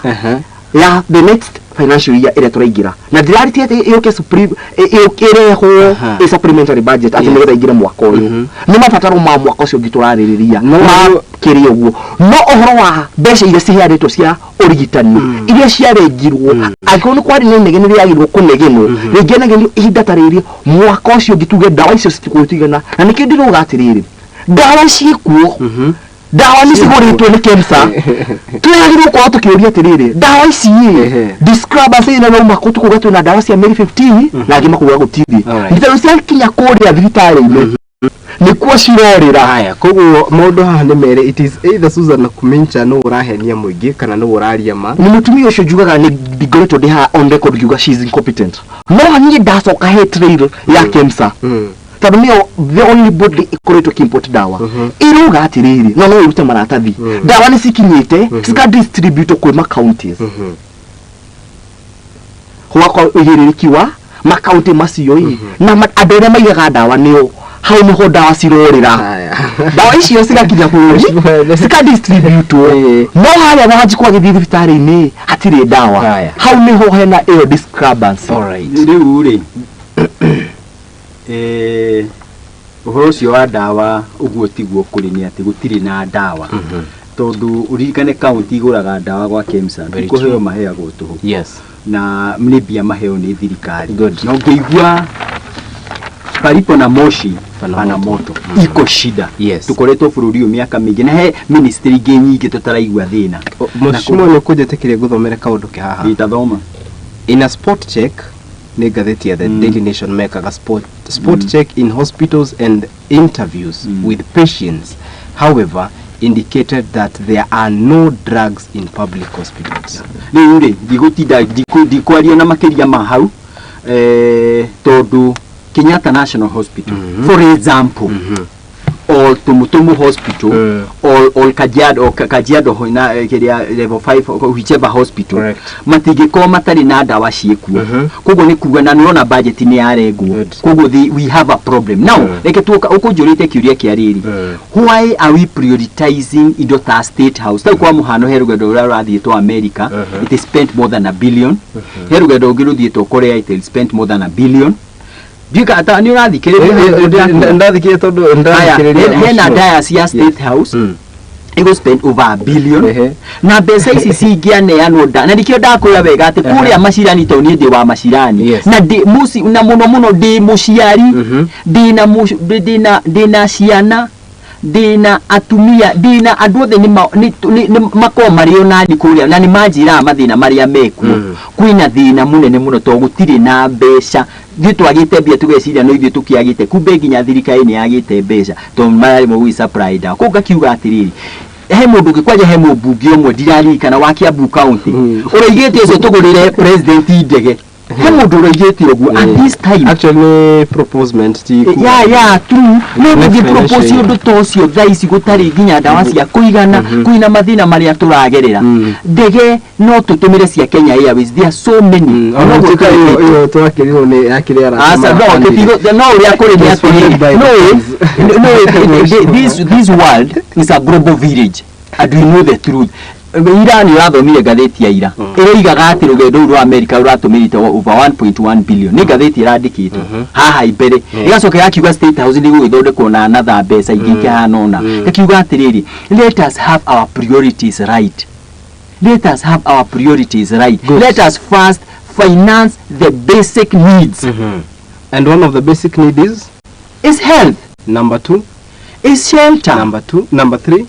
ya the next financial year ĩrĩa tũraingĩra, na ndĩraritie atĩ ĩũke supreme ĩrehwo ĩ supplementary budget atĩ nĩgetha ingĩre mwaka ũyũ. Nĩ mabataro ma mwaka ũcio ũngĩ tũrarĩrĩria makĩrĩ ũguo, no ũhoro wa mbeca iria ciheanĩtwo cia ũrigitani, iria ciarengirwo, angĩkorwo nĩ kwarĩ na inegene rĩagĩrĩirwo kũnegenwo, rĩngĩ negenio ihinda ta rĩrĩ mwaka ũcio ũngĩ, tuge ndawa icio citigũtigana. Na nĩkĩo ndĩrauga atĩrĩrĩ, ndawa ciĩkuo, ndawa nĩ cigũrĩtwo nĩ KEMSA. Twagĩrĩirwo gũkorwo tũkĩũria atĩrĩrĩ, ndawa ici ĩ discrepancy ĩno nauma kũ? Tũkuga twĩna ndawa cia mĩeri 15 na angĩ makuga gũtirĩ. Nĩ tondũ ciakinya kũrĩa thibitarĩ-inĩ nĩkuo cirorĩra. Haya, koguo maũndũ haha nĩ merĩ: it is either Susan Kumincha nĩ ũrahenia mũingĩ kana nĩ ũraria ma. Nĩ mũtumia ũcio njugaga nĩ ngoretwo ndĩ haha on record ngiuga she is incompetent, no niĩ ndacoka he trail ya KEMSA, tondũ nĩyo the only body ĩkoretwo ĩkĩimport ndawa, ĩrauga atĩrĩrĩ, no no ĩrute maratathi, ndawa nĩ cikinyĩte, cikadistribute kwĩ ma counties, gwakorwo ũigĩrĩrĩki wa makaunti macio ĩ na andũ arĩa maigaga ndawa nĩo, hau nĩho ndawa cirorĩra. Ndawa icio cigakinya bũrũri cikadistributwo, no harĩa Wanjikũ agĩthiĩ thibitarĩ-inĩ hatirĩ ndawa. Hau nĩho hena ĩyo discrepancy. Alright. Rĩu rĩ, ũhoro ũcio wa ndawa ũguo tiguo kũrĩ, nĩ atĩ gũtirĩ na ndawa, tondũ ũririkane kaunti igũraga ndawa gwa KEMSA, Very ti kũheo true. maheagwo tũhũ, na nĩ mbia maheo nĩ thirikari. Good. Na ũngĩigua Palipo na moshi pana moto. Iko shida. Yes. Tukoretwo bũrũri ũyũ mĩaka mĩingĩ na he ministry ingĩ nyingĩ tũtaraigua thĩna. Mheshimiwa nĩ ũkũnjĩtĩkĩria ngũthomere kaũndũ ke haha. Itathoma. In a spot check nĩ ngathĩti ya The Daily Nation mekaga spot check in hospitals and interviews with patients, however, indicated that there are no drugs in public hospitals. Rĩu rĩ, ndigũtinda ndikwaria na makĩria ma hau, tondũ Kenyatta National Hospital, for example, or Tumutumu Hospital, or Kajiado, or Kajiado na kĩrĩa level 5 or whichever hospital. Correct. Matingĩkorwo matarĩ na ndawa ciĩkuo. Koguo nĩ kuga na nĩũrona budget nĩ yarengwo. Koguo we have a problem now. Reke tuoka ũkũnjũrĩte kĩũria kĩa rĩrĩ, why are we prioritizing indo ta State House? Tau kwa mũhano, he rũgendo rũrĩa rũrathiĩtwo America, it is spent more than 1 billion. He rũgendo rũngĩ rũthiĩtwo Korea, it is spent more than 1 billion. Ndiũĩ ata nĩ ũrathikĩrĩria. Ndathikĩrĩria tondũ Aya, ndathikĩrĩria. Hena dias ya State House ĩgũ spend over 1 billion. Na mbeca ici cingĩaneanwo nda na nĩkĩo ndakwĩra wega atĩ kũrĩa Macirani, tondũ niĩ ndĩ wa Macirani, na ndĩ mũci na mũno mũno ndĩ mũciari, ndĩna ndĩna ciana, ndĩna atumia, ndĩna andũ othe nĩ makoragwo marĩ onani kũrĩa, na nĩ manjĩraga mathĩna marĩa mekuo. Kwĩna thĩna mũnene mũno tondũ gũtirĩ na mbeca. Ithuĩ twagĩte mbia tũgeciria no ithuĩ tũkĩagĩte, kumbe nginya thirikari nĩ yagĩte mbeca tondũ mararemwo gwĩ supply ndawa. Koguo ngakiuga atĩrĩrĩ, he mũndũ ũngĩ kwanja, he mũmbunge ũmwe ndiraririkana wa Kiambu County ũroigĩte ũcio tũgũrĩre president ndege. He mũndũ ũroigĩte ũguo at this time. Actually nĩ proposement ti Yeah, true, no Next ndũngĩ propose financial ũndũ ta ũcio thaa ici gũtarĩ nginya ndawa cia kũigana, kwĩna mathĩna marĩa tũragerera. Ndege no tũtũmĩre cia Kenya Airways, there are so many. Ona No gũtuĩka gũtirĩ. Ĩyo twakĩrirwo nĩ yakĩrĩ arata Asa, no no ũrĩa kũrĩ nĩ Was funded atĩrĩrĩ, by no the no this world is a global village and we know the truth. Ira nĩ ũrathomire ngathĩti ya ira ĩroigaga atĩ rũgendo rũu rwa America rũratũmĩrĩte over 1.1 billion. Nĩ ngathĩti ĩrandĩkĩtwo haha imbere, ĩgacoka ĩgakiuga State House nĩ gũgĩthondekwo na another mbeca ingĩ ikĩhana ũna. Ĩkiuga atĩrĩrĩ, let us have our priorities right. Let us have our priorities right. Good. Let us first finance the basic needs. And one of the basic need is is health. Number two is shelter. Number two, number three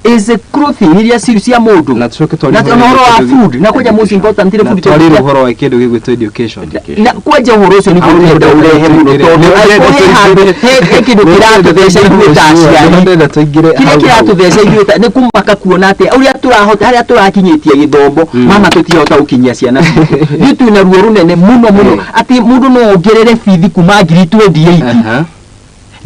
is a clothing iria ciri cia mũndũ. Na tucoke twarie na ũhoro ũhoro wa wa food, na kwanja most important na food. twarĩre ũhoro wa kĩndũ gĩgwĩtwo education. Na kwanja ũhoro ũcio nĩguo ndĩrenda ũrehe mũno, tondũ angĩkorwo he handũ he kĩndũ kĩratũtheca ithuĩ ta aciari, Ndĩrenda tũingĩre kĩrĩa hau hau. Kĩratũtheca ithuĩ nĩ kũmaka kuona atĩ ũrĩa tũrahota harĩa tũrakinyĩtie gĩthomo, mama tũtirahota gũkinyia ciana citũ. Ithuĩ twĩna ruo rũnene mũno mũno atĩ mũndũ no ongerere bithi kuma ngiri 28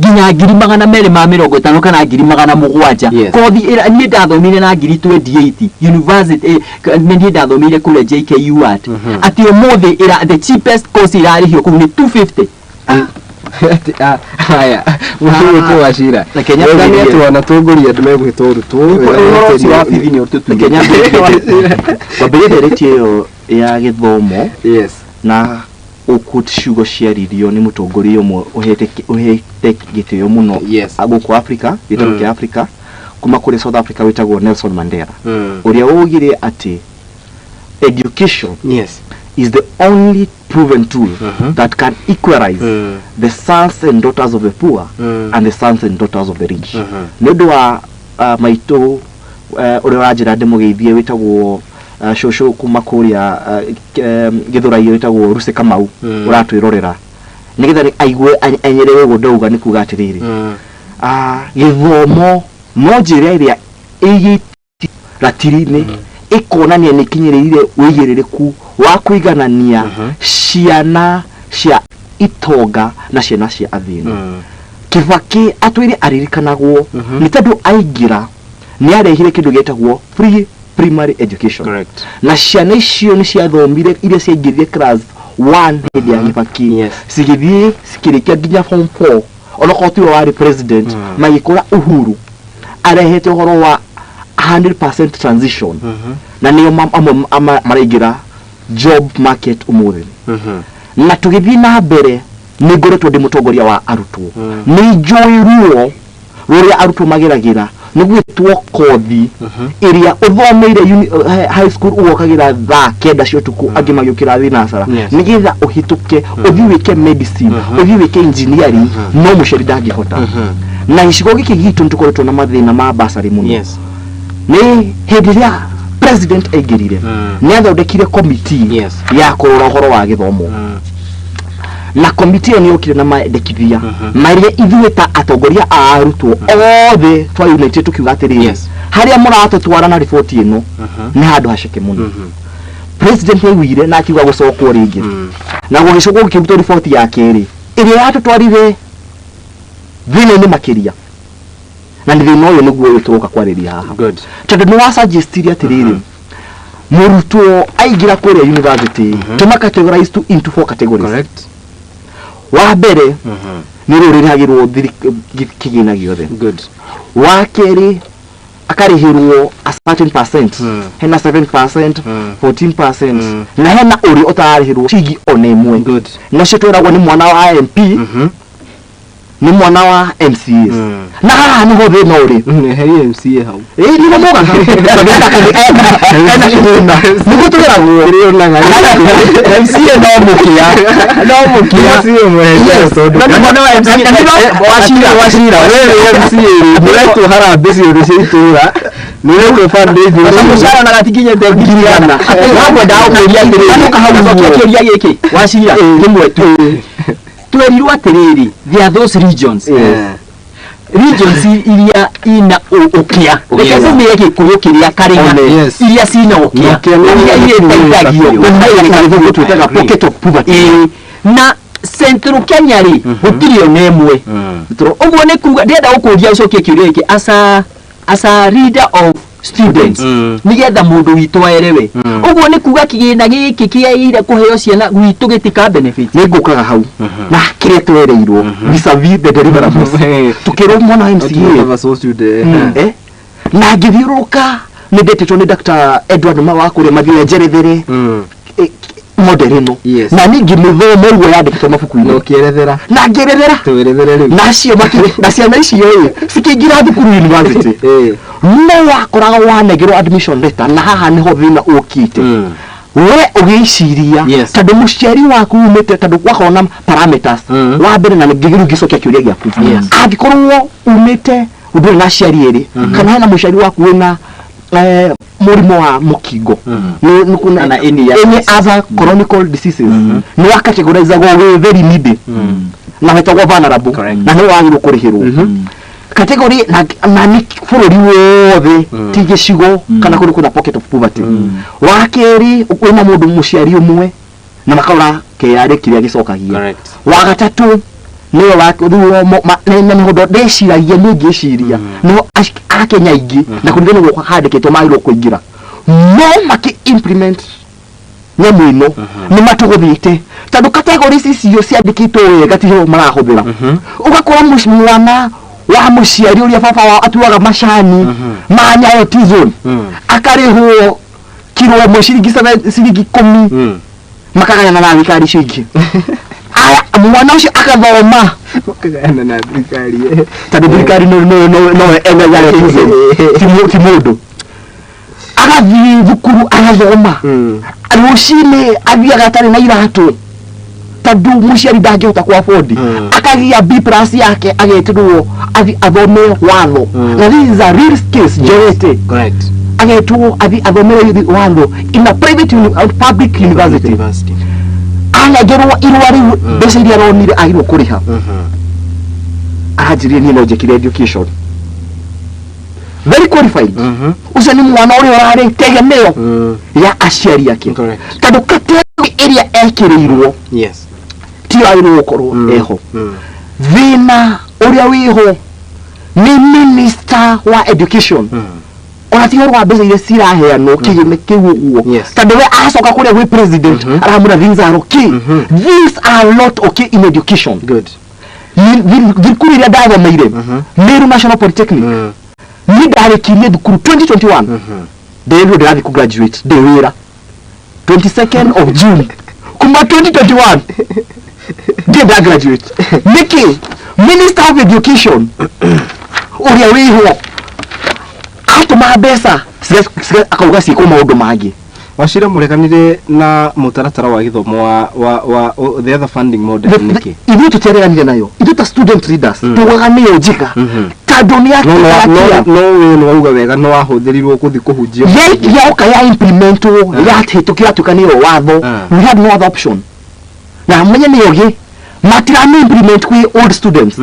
nginya 250,000 kana 700,000. Kothi ĩra niĩ ndathomire na ngiri 28 university, niĩ ndathomeire kũrĩa JKUAT, atĩ ũmũthĩ ĩra the cheapest course ĩrarĩhio kũu nĩ 250. Ati, haya mũhĩtwo wa cira. Na Kenya Wega nĩ twĩrĩrie. atĩ wanatongoria andũ megwĩtwo Rutwo. Ũhoro ũcio wa bithi nĩ ũtũtuire. Kwambĩrĩria ndereti ĩyo ya gĩthomo na ũkũ ciugo ciaririo nĩ mũtongoria ũmwe ũhete gĩtĩo mũno gũkũ Africa, gĩtarũ kĩa Africa, kuma kũrĩ South Africa, wĩtagwo Nelson Mandela, ũrĩa waugire atĩ education is the only proven tool that can equalize the sons and daughters of the poor and the sons and daughters of the rich. Nĩ ũndũ wa maitũ ũrĩa ũranjĩra ndĩmũgeithie, wĩtagwo cũcũ kuma kũrĩa Gĩthũrai, wĩtagwo Ruce Kamau, ũratwĩrorera, nĩgetha aigue anyerewe ũguo ndauga, nĩ kuga atĩrĩrĩ, gĩthomo no njĩra ĩrĩa ĩigĩte ratiri-inĩ ĩkonania nĩ ikinyĩrĩire wĩigĩrĩrĩku wa kũiganania ciana cia itonga na ciana cia athĩni. Kibaki atwĩre aririkanagwo nĩ tondũ aingĩra nĩ arehire kĩndũ gĩtagwo free primary education. Na ciana icio nĩ ciathomire, iria ciaingĩrire class 1 hĩndĩ ya Kibaki, cigĩthiĩ cikĩrĩkia nginya form 4, onokorwo tiwe warĩ president. Magĩkora Uhuru arehete ũhoro wa 100% transition, na nĩo amwe maraingĩra job market ũmũthĩ. Na tũgĩthiĩ na mbere, nĩ ngoretwo ndĩ mũtongoria wa arutwo, nĩ njũĩ ruo rũrĩa arutwo mageragĩra. Nĩ gwĩtwo kothi ĩrĩa ũthomeire high school ũgokagĩra thaa 9 cia ũtukũ, angĩ magĩũkĩra thinacara, nĩgetha ũhĩtũke ũthiĩ wĩke medicine, ũthiĩ wĩke engineering, no mũciari ndangĩhota. Na gĩcigo gĩkĩ gitũ nĩ tũkoretwo na mathĩna ma basarĩ mũno. Nĩ hĩndĩ ĩrĩa president aingĩrire, nĩ athondekire committee ya kũrora ũhoro wa gĩthomo, na komiti ĩyo nĩ yokire na mendekithia marĩa ithuĩ ta atongoria a arutwo othe twaunĩtie tũkiuga atĩrĩrĩ, harĩa mũratũtwara na riboti ĩno nĩ handũ haceke mũno. President nĩaiguire na akiuga gũcokwo rĩngĩ, na gũgĩcokwo gũkĩrutwo riboti ya kerĩ ĩrĩa yatũtwarire thĩna-inĩ makĩria, na nĩ thĩna ũyũ nĩguo ũyũ tũroka kwarĩria haha. Tondũ nĩ wasuggestire atĩrĩrĩ, mũrutwo aingĩra kũrĩa university, tũma categorize to into four categories. Wa mbere nĩ rũrĩ rĩhagĩrwo kĩgĩna gĩothe. Wa kerĩ akarĩhĩrwo a certain percent, hena 7%, 14%, na hena ũrĩa ũtararĩhĩrwo ciringi ona ĩmwe. Nacio twĩragwo nĩ mwana wa MP, nĩ mwana wa MCAs. Na haha nĩho thĩna ũrĩ. Eherie MCA hau. Ĩĩ, nĩguo mogaga tondũ ena kĩgĩna, nĩguo twĩragwo. Kĩrĩa MCA no mũkĩa, no mũkĩa. MCA mweherie, tondũ Na mwana wa MCA Wachira, Wachira, wewe MCA nĩũretwo harambĩ ciothe cia itũra, nĩũretwo fundraising. Mũcara na gatikinyĩte 100,000. Wakwendaga gũkũria atĩrĩrĩ, acokia kĩũria gĩkĩ Wachira kĩmwe tu. Twerirwo atĩrĩrĩ, there are those regions, regions iria ina ũkĩa, reke tũmĩre Gĩkũyũ kĩrĩa karĩga, iria cina ũkĩa, iria irĩteithagio. Gĩthũngũ twĩtaga pocket of poverty. Na Central Kenya rĩ, gũtirĩ ona ĩmwe. Ũguo nĩ kuga ndĩrenda gũkũria ũcokie kĩũria gĩkĩ as a leader of students, nĩgetha mũndũ witũ aerewe. Ũguo nĩ kuga kĩgĩna gĩkĩ kĩagĩrĩire kũheo ciana gwitũ gĩtika benefit? Nĩ ngũkaga hau na kĩrĩa twereirwo vis-a-vis the deliverables, tukĩrwo mwana wa MCA, na ngĩthiũrũrũka nĩ ndetĩtwo nĩ Dr. Edward Ma wa kũrĩa mathiĩ njerethere model ĩno, na niĩ ngĩmĩthoma ũguo yandĩkĩtwo mabuku-inĩ. Ũkĩerethera. Na ngĩerethera. Twĩrethere rĩu. Na acio na ciana icio ĩ cikĩingĩra thukuru university, no wakoraga wanengerwo admission letter, na haha nĩho thĩna ũkĩte, we ũgĩciria tondũ mũciari waku umĩte, tondũ gwakorwo na parameters. Wa mbere, na rĩu ngĩcokia kĩũria gĩaku, angĩkorwo umĩte ndũrĩ na aciari erĩ, kana hena mũciari waku wĩna mũrimũ wa mũkingo, nĩ kuna Kana any other chronic diseases, nĩ wa categorizagwo wĩ very needy na wetagwo vulnerable, na nĩ wagĩrĩirwo kũrĩhĩrwo category na nĩ bũrũri wothe, ti gĩcigo kana kũndũ kwĩna pocket of poverty. Wa kerĩ, wĩna mũndũ mũciari ũmwe na makarora KRA kĩrĩa gĩcokagia. Wa gatatũ nĩwe wa rĩu na nĩho ndeciragia, niĩ ngĩciria nĩho akenya aingĩ na kũringana ũguo handĩkĩtwo magĩrĩirwo kũingĩra, no makĩ implement nyamũ ĩno nĩ matũgũthĩte, tondũ categories icio ciandĩkĩtwo wega tiho marahũthĩra. Ũgakora mwana wa mũciari ũrĩa baba wao atuaga macani ma Nyayo Tea Zone akarĩhwo kiro ĩmwe ciringi ciringi 10, makagayana na thirikari icio ingĩ. Aya, mwana ũcio akathoma Makagayana na thirikari. Tondũ thirikari no ene Nyayo Tea Zone, ti mũndũ. Agathiĩ thukuru agathoma, rũcinĩ athiaga atarĩ na iratũ tondũ mũciari ndangĩhota ku afford. Akagĩa B plus yake, agetĩrwo athi athome watho. Na this is a real case njoete. Agetwo athi athomere watho in a private public university. University. Anengerwo irũa rĩu, mbeca iria aronire agĩrĩirwo kũrĩha, aranjĩrire niĩ no njĩkire education, very qualified. Ũcio nĩ mwana ũrĩa ũrarĩ tegemeo ya aciari ake, tondũ category ĩrĩa ekĩrĩirwo tiyo agĩrĩirwo gũkorwo eho. Thĩna ũrĩa wĩho nĩ minister wa education, ona ti ũhoro wa mbeca iria ciraheanwo kĩgĩna kĩu ũguo, tondũ we acoka kũrĩa gwĩ president aramwĩra things are okay. Things are not okay in education. Thukuru iria ndathomeire, Meru National Polytechnic, niĩ ndarĩkirie thukuru 2021, ndĩrirwo ndĩrathiĩ ku graduate, ndĩ wĩra 22nd of June kuma 2021, ndirĩ nda graduate. Nĩkĩ? Minister of education ũrĩa wĩho Atũma mbeca akauga ciĩkwo maũndũ mangĩ. Wachira mũreganire na mũtaratara wa gĩthomo wa the other funding model nĩkĩ? Ithuĩ tũtiareganire nayo, ithuĩ ta student leaders tugaga nĩyo njega tondũ nĩ no no we nĩ wauga wega no wahũthĩrirwo gũthiĩ kũhunjia. Yoka ya implementwo, yahĩtũkio, yatuĩka nĩyo watho. We had no other option, na menye nĩyo gĩ matirami implement kwĩ old students.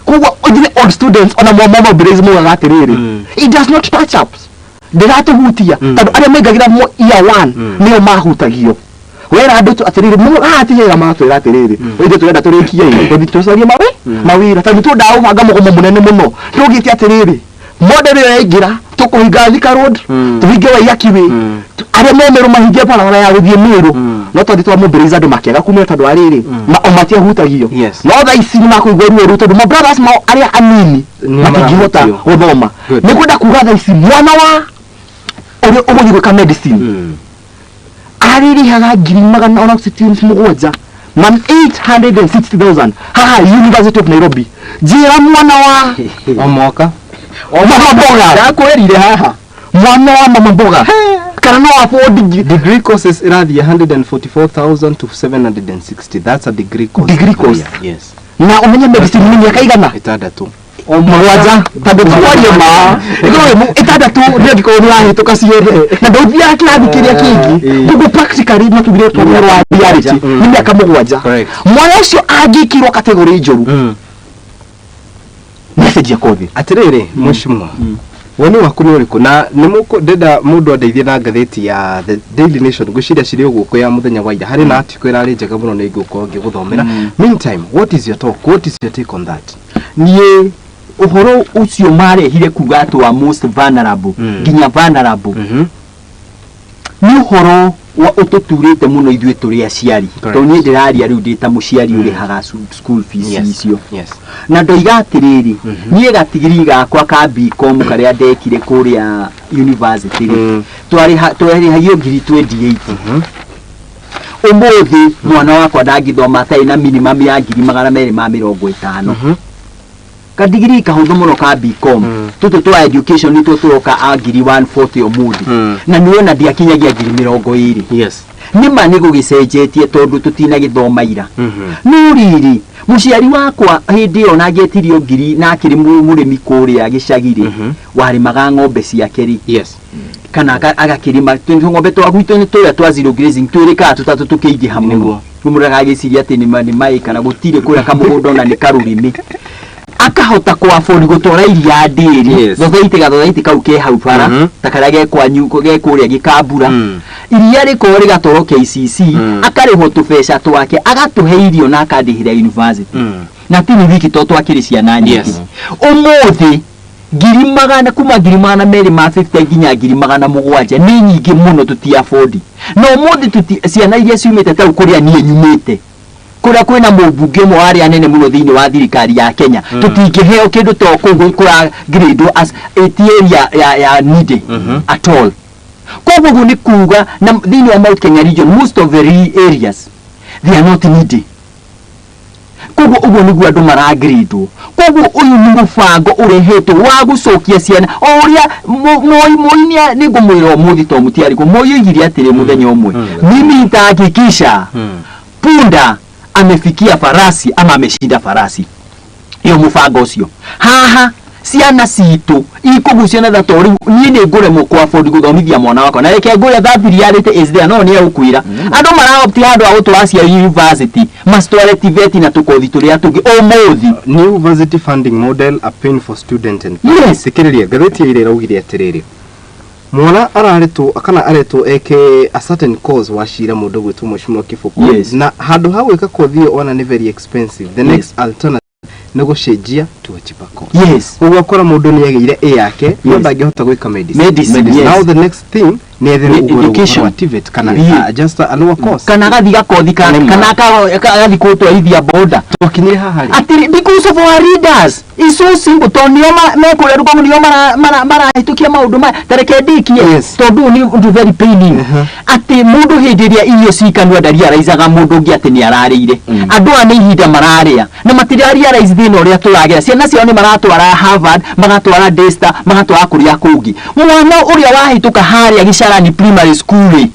Koguo ithuĩ old students ona mo mobilize mugaga atĩrĩrĩ, it does not touch us, ndĩratũhutia, tondũ arĩa maingagĩra year one nĩo mahutagio. Wera andũ atĩrĩrĩ, haha ti wega, matwĩra atĩrĩrĩ, ithuĩ tũrenda tũrĩkie ĩ tũthiĩ tũcarie mawĩra, tondũ twendaga gũbanga mũgomo mũnene mũno, tũgĩte atĩrĩrĩ, model ĩyo yaingĩra, tũkũhinga Thika Road, tũhinge Waiyaki Way, arĩa me Meru mahinge barabara ya gũthiĩ Meru. No tondũ twa mobilize andũ makĩaga kumĩra tondũ wa rĩrĩ, o matiahutagio. No thaa ici nĩ makũigua ruo rũu, tondũ ma brothers mao arĩa anini nĩ matingĩhota marahutio. gũthoma. Nĩ kwenda kuga thaa ici mwana wa ũrĩa ũgũthiĩ gwĩka medicine arĩrĩhaga ngiri magana ona 67, man 860,000 haha University of Nairobi. Njĩra mwana wa o mwaka. Mama mboga. Ndakwĩrire haha. Mwana wa mama mboga kana no afford Degree courses irathiĩ 144,000 to 760. That's a degree course. Degree course. Yes. Na ũmenye medicine nĩ mĩaka igana? 6. 7, tondũ twarie ma ĩkorwo 6 nĩ angĩkorwo nĩ wahĩtũka ciothe na ndũthiaga kĩrathi kĩrĩa kĩngĩ. Koguo practically no tugire tũhoro wa reality nĩ mĩaka 7. Mwana ũcio angĩkĩrwo category njũru, message ya kothi. Atĩrĩrĩ mheshimiwa, woni waku nĩ ũrĩkũ? Na nĩ mũkũ ndenda mũndũ andeithie na ngathĩti ya The Daily Nation, ngwĩciria cirĩ ũguo ya mũthenya wa ira, harĩ na article ĩrarĩ njega mũno, nĩ ngũkorwo ngĩgũthomera. Meantime, what is your talk, what is your take on that? Niĩ ũhoro ũcio marehire kuga atĩ wa most vulnerable nginya vulnerable nĩ ũhoro wa ũtũturĩte mũno ithuĩ tũrĩ aciari, tondũ niĩ ndĩraria rĩu ndĩ ta mũciari ũrĩhaga school fees icio. Na ndoiga atĩrĩrĩ, niĩ gatigiri gakwa ka BCom karĩa ndekire kũrĩa university rĩ, twarĩhagio ngiri 28. Ũmũthĩ mwana wakwa ndangĩthoma atarĩ na minimum ya 250,000. Kadigiri kahũthũ mũno ka BCom, tũtũ twa education nĩtuo tũroka a ngiri 140 ũmũthĩ, na nĩwona ndiakinyagia ngiri 20. Nĩma nĩ gũgĩcenjetie tondũ tũtinagĩthoma ira. No rĩrĩ, mũciari wakwa hĩndĩ ĩyo nangĩetirio ngiri na akĩrĩ mũrĩmi kũrĩa gĩcagi-rĩ, warĩmaga ng'ombe ciake rĩ, kana agakĩrĩma tũng'ombe twa gwitũ nĩ tũrĩa twa zero grazing, twĩrĩkaga tũtatũ tũkĩingĩha mũno. Rĩu mũndũ agagĩciria atĩ nĩ maĩ kana gũtirĩ kũrĩa kamũgũnda ona nĩ karũrĩmĩ, akahota kũ afford gũtwara iria ndĩri, thothaitĩ gatothaitĩ kau ke hau bara, ta karĩa ge kwanyu ge kũrĩa gĩkambura, iria rĩkorwo rĩgatwarwo KCC, akarĩhwo tũbeca twake, agatũhe irio na akandĩhĩra university, na ti nĩ wiki to twakĩrĩ ciana nyingĩ. Ũmũthĩ ngiri magana kuma 250,000 nginya 700,000 nĩ nyingĩ mũno, tũti afford. Na ũmũthĩ tuti ciana iria ciumĩte tau kũrĩa niĩ nyumĩte, kũrĩa kwĩna mũmbunge ũmwe wa arĩa anene mũno thĩinĩ wa thirikari ya Kenya, tũtingĩheo kĩndũ to kũu kũra grade as ti area ya needy at all. Koguo ũguo nĩ kuga na thĩinĩ wa Mount Kenya region, most of the areas, they are not needy. Koguo ũguo nĩguo andũ marangĩrĩtwo. Koguo ũyũ nĩ mũbango ũrehetwo wa gũcokia ciana o ũrĩa Moi. Moi nĩ ngũmwĩra ũmũthĩ to mũtiarĩ kuo. Moi oigire atĩrĩ mũthenya ũmwe, "Mimi nitahakikisha punda amefikia farasi ama ameshinda farasi." Iyo mũbango ũcio haha ciana citũ ikũgucio na tha, rĩu niĩ nĩ ngũremwo kũ afford gũthomithia mwana wakwa. Na reke ngũre, that reality is there. No nĩ egũkwĩra andũ maraopti handũ ha gũtwara ciana university macitware TVET na tũkothi tũrĩa tũngĩ ũmũthĩ. New varsity funding model, a pain for student and Thikĩrĩria, ngathĩti ya ira ĩraugire atĩrĩrĩ, mwana araretwo kana aretwo eke a certain course wa cira mũndũ gwĩtwo mheshimiwa Kĩbũkũ, na handũ ha gwĩka kothi ĩyo ona nĩ very expensive, the next alternative nĩ gũcenjia to a cheaper course. Ũguo akora mũndũ nĩ agĩire A yake no ndangĩhota gwĩka medicine. Medicine, yes. Now the next thing Nĩ etherwo ũhoro wa TVET kana just a lower course. Kana agathi gakothi kana agathi gũtwarithia boda. Twakinyire haha rĩ? Atĩrĩ, because of our leaders. It's so simple. Tondũ nĩo mekũrĩa rũgongo, nĩo marahĩtũkia maũndũ maya. Ta reke ndĩkie, tondũ ũyũ nĩ ũndũ very paining. Atĩ mũndũ hĩndĩ ĩrĩa irio ci kanua ndariaraicaga mũndũ ũngĩ atĩ nĩ ararĩire. Andũ aya nĩ ihinda mararĩa na matirarealize thĩna ũrĩa tũragera. Ciana ciao nĩ maratwara Harvard, magatwara Daystar, magatwara kũrĩa kũngĩ. Mwana ũrĩa wahĩtũka harĩa Gĩcarani Primary School rĩ,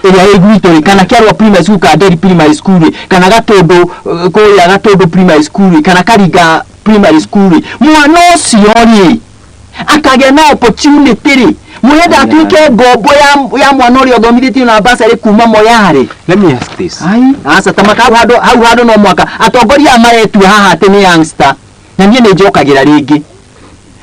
ĩrĩa ĩ gwitũ rĩ, kana Kĩarwa Primary School, kana Nderi Primary School rĩ, kana Gatũndũ, kũrĩa Gatũndũ Primary School rĩ, kana Karinga Primary School rĩ, mwana ũcio rĩ akagĩa na opportunity rĩ, mũrenda atuĩke ngombo ya mwana ũrĩa ũthomithĩtio na bursary kuma Moyale. Let me ask this. Ai, aca ta maka hau handũ no mwaka atongoria aya maretua haha atĩ nĩ youngster, na niĩ nĩ njokagĩra rĩngĩ,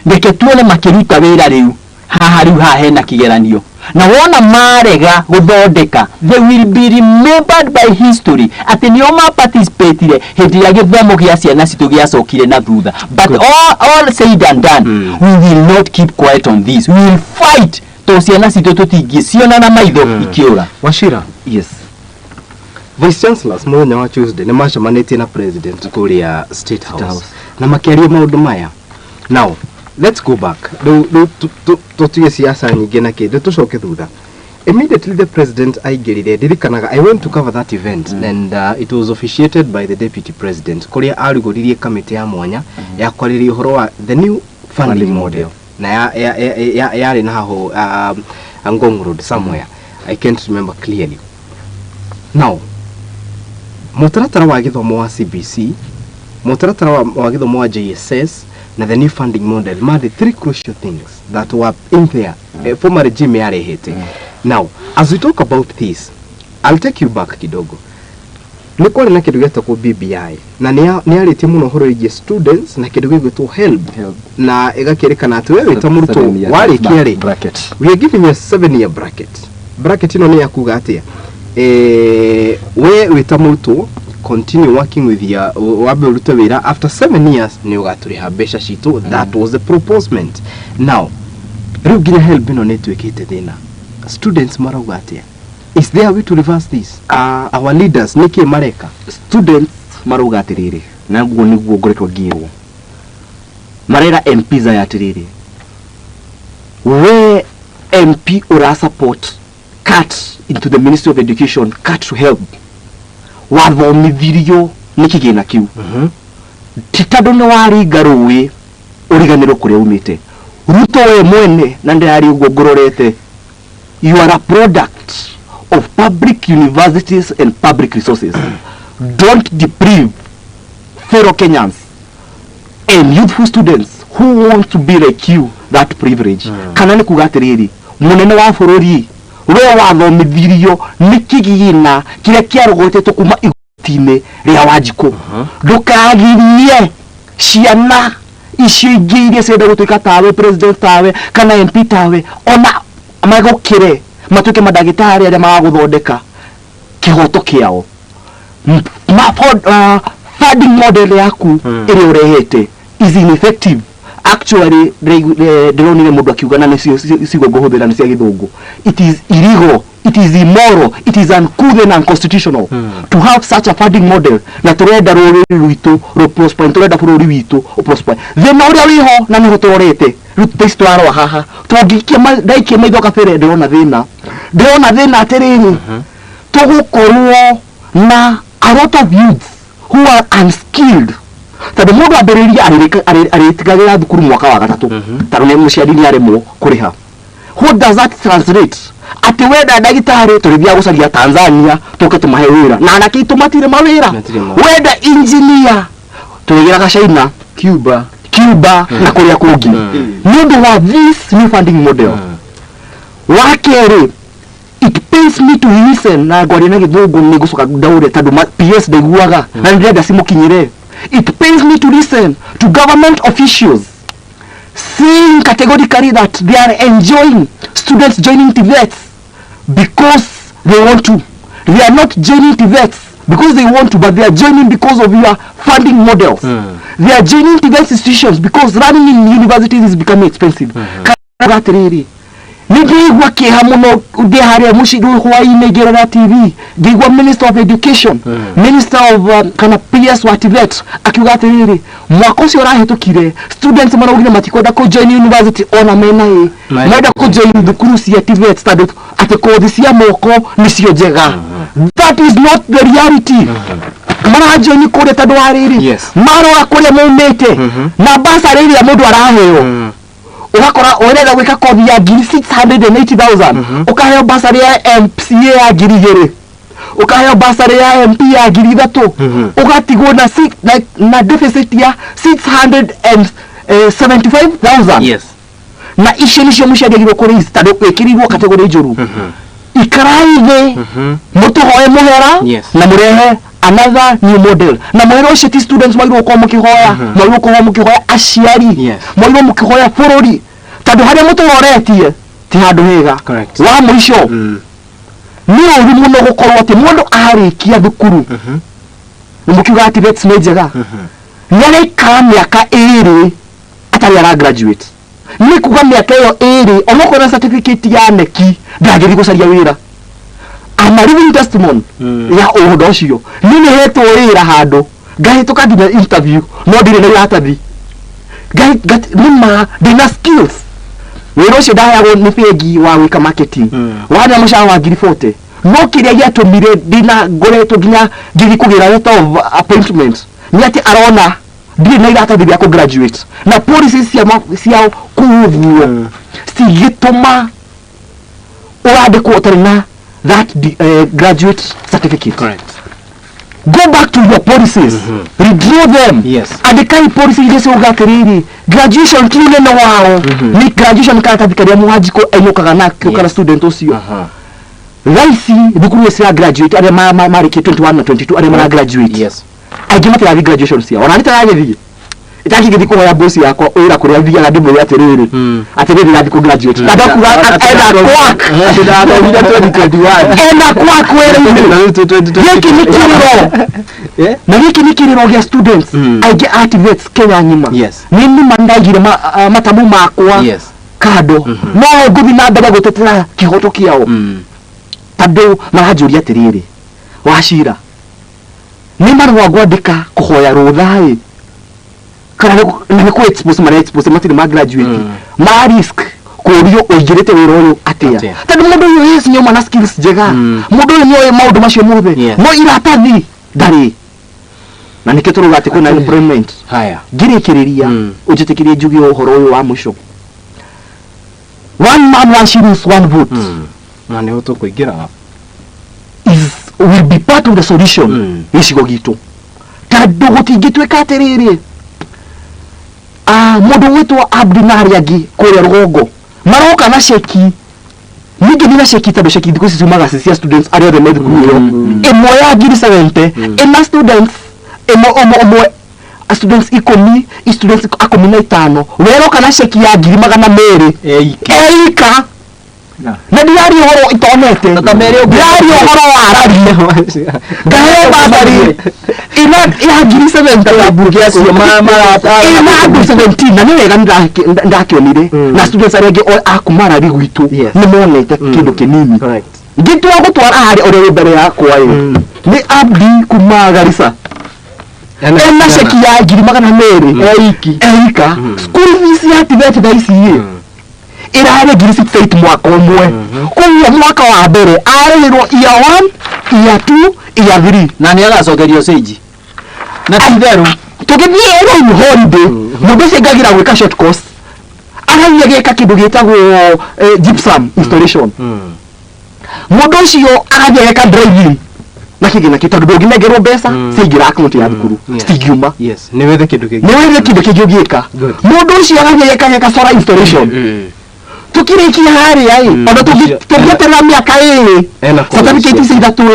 reke tuone makĩruta wĩra rĩu haha. Rĩu haha hena kĩgeranio, na wona marega gũthondeka, they will be remembered by history atĩ nĩo maparticipatire hĩndĩ ĩrĩa gĩthomo gĩa ciana citũ gĩacokire na thutha. But all said and done, we will not keep quiet on this. We will fight, to ciana citũ tũtingĩciona na maitho ikĩũra. Wachira. Yes. Vice Chancellors mũthenya wa Tuesday nĩ macemanĩtie na president kũrĩa State House, House. Na makĩaria maũndũ maya. Now let's go back. Rĩu tũtige siasa nyingĩ na kĩndũ, tũcoke thutha. Immediately the president aingĩrire, ndirikanaga I went to cover that event, and it was officiated by the deputy president, kũrĩa arugũririe kamĩtĩ ya mwanya ya kwarĩria ũhoro wa the new funding funding model model. Na yarĩ na haho Ngong Road somewhere, I can't remember clearly now. Mũtaratara wa gĩthomo wa CBC, mũtaratara wa gĩthomo wa JSS na the new funding model ma the three crucial things that were in there, former regime yarehete. Now as we talk about this, I'll take you back kidogo. Nĩ kwarĩ na kĩndũ gĩetagwo BBI, na nĩ yarĩtie mũno ũhoro wĩgiĩ students na kĩndũ gĩgwĩtwo HELB, HELB. Na ĩgakĩrĩkana atĩ we wĩ ta mũrutwo 7 year warĩkia rĩ, bracket. We are giving you a 7 year bracket. Bracket ĩno nĩ ya kuga atĩa? We wĩ ta mũrutwo, continue working with your, wambe ũrute wĩra, after 7 years nĩ ũgatũrĩha mbeca citũ. That was the proposement. Now rĩu nginya HELB ĩno nĩ ĩtuĩkĩte thĩna. Students marauga atĩa? Is there a way to reverse this? Our leaders nĩkĩ mareka? Students marauga atĩrĩrĩ, na guo nĩguo ngoretwo ngĩrwo, marera MPs aya atĩrĩrĩ, we MP ũra support cut into the Ministry of Education, cut to HELB, wathomithirio nĩ kĩgĩna kĩu, ti tondũ nĩ waringa rũĩ ũriganĩrwo kũrĩa umĩte. Ruto we mwene, na ndĩrarĩ ũguo ngũrorete, you are a product of public universities and public resources. Don't deprive fellow Kenyans and youthful students who want to be like you that privilege. Kana nĩ kuga atĩrĩrĩ, mũnene wa bũrũri, we wathomithirio nĩ kĩgĩna kĩrĩa kĩarogotetwo kuma igoti-inĩ rĩa Wanjikũ, ndũkagirie ciana icio ingĩ iria cienda gũtuĩka tawe, president tawe kana MP tawe, ona magũkĩre matuĩke mandagĩtarĩ arĩa magagũthondeka kĩhoto kĩao. Funding model yaku ĩrĩa ũrehete is ineffective. Actually, ndĩronire mũndũ akiuga, na nĩcio ciugo ngũhũthĩra nĩ cia gĩthũngũ, it is illegal, it is immoral, it is uncouth and unconstitutional to have such a funding model. Na tũrenda rũrĩrĩ rwitũ rũ prosper, tũrenda bũrũri witũ ũ prosper. Thĩna ũrĩa wĩho na nĩho tũrorete rĩu thaa twarora haha, tũngĩikia ndaikia maitho kabere, ndĩrona thĩna, ndĩrona thĩna atĩrĩrĩ, tũgũkorwo na a lot of youths who are unskilled, tondũ mũndũ ambĩrĩria arĩtigagĩra thukuru mwaka wa gatatũ, tondũ nĩ mũciari nĩ aremwo kũrĩha. What does that translate? Atĩ wenda ndagĩtarĩ, tũrĩthiaga gũcaria Tanzania tũke tũmahe wĩra, na anake aitũ matirĩ mawĩra. Matirĩ mawĩra. Wenda engineer, tũrĩgĩraga China, Cuba. Cuba na kũrĩa kũngĩ, nĩ ũndũ wa this new funding model. Wa kerĩ, it pains me to listen, na ngwaria na gĩthũngũ nĩ ngũcoka ndaũre tondũ PS ndaiguaga na nĩ ndĩrenda cimũkinyĩre. It pains me to listen to government officials saying categorically that they are enjoying students joining TVETs because they want to. They are not joining TVETs because they want to, but they are joining because of your funding models. They are joining TVET institutions because running in universities is becoming expensive. Kana atĩrĩrĩ, Nĩndĩigua kĩeha mũno ndĩ harĩa mũciĩ hwaĩ-inĩ ngĩrora TV, ngĩigua Minister of Education, Minister of kana PS wa TVET akiuga atĩrĩrĩ, mwaka ũcio ũrahĩtũkire students maraugire matikwenda kũ join university ona mena ĩ, marenda kũ join thukuru cia TVET tondũ atĩ kothi cia moko nĩcio njega. That is not the reality. Marajoini kũrĩa tondũ wa rĩrĩ, marora kũrĩa maumĩte na basarĩ ĩrĩa mũndũ araheo, ũgakora ũrenda gwĩka kothi ya ngiri 680,000, ũkaheo basarĩ ya MCA ya ngiri igĩrĩ, ũkaheo basarĩ ya MP ya ngiri ithatũ, ũgatigwo na na deficit ya 675,000. Yes. Na icio nĩcio mũciari agĩrĩirwo kũ raise tondũ wĩkĩrĩirwo category njũru. Ikarai thĩ, mũtũhoe mũhera na mũrehe another new model. Na mũhera ũcio ti students mwagĩrĩirwo gũkorwo mũkĩhoya, mwagĩrĩirwo gũkorwo mũkĩhoya aciari, mwagĩrĩirwo mũkĩhoya bũrũri, tondũ harĩa mũtũroretie ti handũ hega. Wa mũico, nĩ ũru mũno gũkorwo atĩ mũndũ arĩkia thukuru, nĩ mũkiuga atĩ TVET nĩ njega, nĩ araikara mĩaka ĩrĩ atarĩ ara graduate. Nĩ kuga mĩaka ĩyo ĩrĩ onokorwo na certificate ya KNEC ndangĩthiĩ gũcaria wĩra. I'm a living testimony ya ũndũ ũcio. Niĩ nĩhetwo wĩra handũ, ngahĩtũka nginya interview, no ndirĩ na iratathi. Nĩma ndĩna skills. Wĩra ũcio ndaheagwo nĩ bengi wa gwĩka marketing, warĩ na mũcara wa ngiri 40, no kĩrĩa gĩatũmire ndĩna ngoretwo nginya ngĩthiĩ kũgĩra letter of appointment nĩ atĩ arona ndirĩ na iratathi rĩa kũ graduate, na policies ciao kũu ũguo cigĩtũma ũrandĩkwo ũtarĩ na that graduate certificate. Correct. Go back to your policies. Redraw them. Yes. Andĩkai policy iria ciuga atĩrĩrĩ, graduation ti ũnene wao, nĩ graduation karatathi karĩa Mwanjikũ ainũkaga nakĩo kana student ũcio. Thaa ici thukuru iria cira graduate arĩa marĩkia 21 na 22 arĩa mara graduate. Yes. Aingĩ matirathiĩ graduation ciao. Ona niĩ itaragĩthiĩ. Itakĩgĩthiĩ kũhoya boss yakwa wĩra kũrĩa thiaga ndĩmwĩre atĩrĩrĩ, atĩrĩrĩ ndathiĩ kũ graduate. Na ndakuga ena quack. Ndathomire 2021. Ena quack wĩra-inĩ. Na rĩu 2022. Gĩkĩ nĩ kĩrĩro. Na gĩkĩ nĩ kĩrĩro gĩa students aingĩ a TVET Kenya ng'ima. Yes. Nĩ nĩma ndaigire matamu makwa kando. No ngũthiĩ na mbere gũtetera kĩhoto kĩao. Tondũ maranjũria atĩrĩrĩ, Wachira, nĩ marũa ngwandĩka kũhoya rũtha-ĩ, kana nĩ kũ expose mara expose matirĩ ma graduate, ma risk kũũrio ũingĩrĩte wĩra ũyũ atĩa. Tondũ mũndũ ũyũ yes nĩauma na skills njega, mũndũ ũyũ nĩoĩ maũndũ macio mothe, no iratathi ndarĩ. Na nĩkĩo tũrauga atĩ kwĩna employment. Haya. Ngĩrĩkĩrĩria, ũnjĩtĩkĩrie njuge ũhoro ũyũ wa mũico. One man, one shillings, one vote. Na nĩho tũkũingĩra. Will be part of the solution gĩcigo gitũ. Tondũ gũtingĩtuĩka atĩrĩrĩ, mũndũ ũgwĩtwo Abdi na arĩa angĩ kũrĩa rũgongo maroka na ceki, ningĩ nĩ na ceki tondũ ceki thikũ ici ciumaga ci cia students arĩa othe me thukuru ĩyo. Ĩmwe ya ngiri 70, ĩna students ĩmwe ũmwe ũmwe students ikũmi, students ikũmi na itano, weroka na ceki ya ngiri magana merĩ eika. Na ndiraria ũhoro itonete, ndiraria ũhoro wa rari, ngaheo basarĩ ĩna ya ngiri 70 Mbunge acio ĩna andũ 17, na nĩ wega ndakĩonire na students arĩa angĩ a kuma rari gwitũ nĩ monete kĩndũ kĩnini. Ngĩtua gũtwara harĩa ũrĩa wĩ mbere yakwa ĩ, nĩ Abdi kuma Garissa, ena ceki ya ngiri magana merĩ eika. School fees ya TVET thaa ici ĩ ĩrarĩ ngiri 68 mwaka ũmwe. Koguo mwaka wa mbere arĩhĩrwo year 1, year 2, year 3. Na nĩ agacokerio cĩnji. Na ti itherũ. Tũgĩthiĩ rĩu holiday, mũndũ ũcio aingagĩra gwĩka short course, arathiĩ ageka kĩndũ gĩtagwo gypsum installation. Mũndũ ũcio arathiĩ ageka driving na kĩngĩ na kĩngĩ, tondũ ndũngĩnengerwo mbeca ciaingĩra account ya thukuru, citingiuma. Yes, nĩ wethe kĩndũ kĩngĩ. Nĩ wethe kĩndũ kĩngĩ ũngĩka. Mũndũ ũcio agathiĩ ageka solar installation. Tukĩrĩkia harĩa ĩ, ona tũngĩeterera mĩaka ĩrĩ, certificate ici ithatũ ĩ,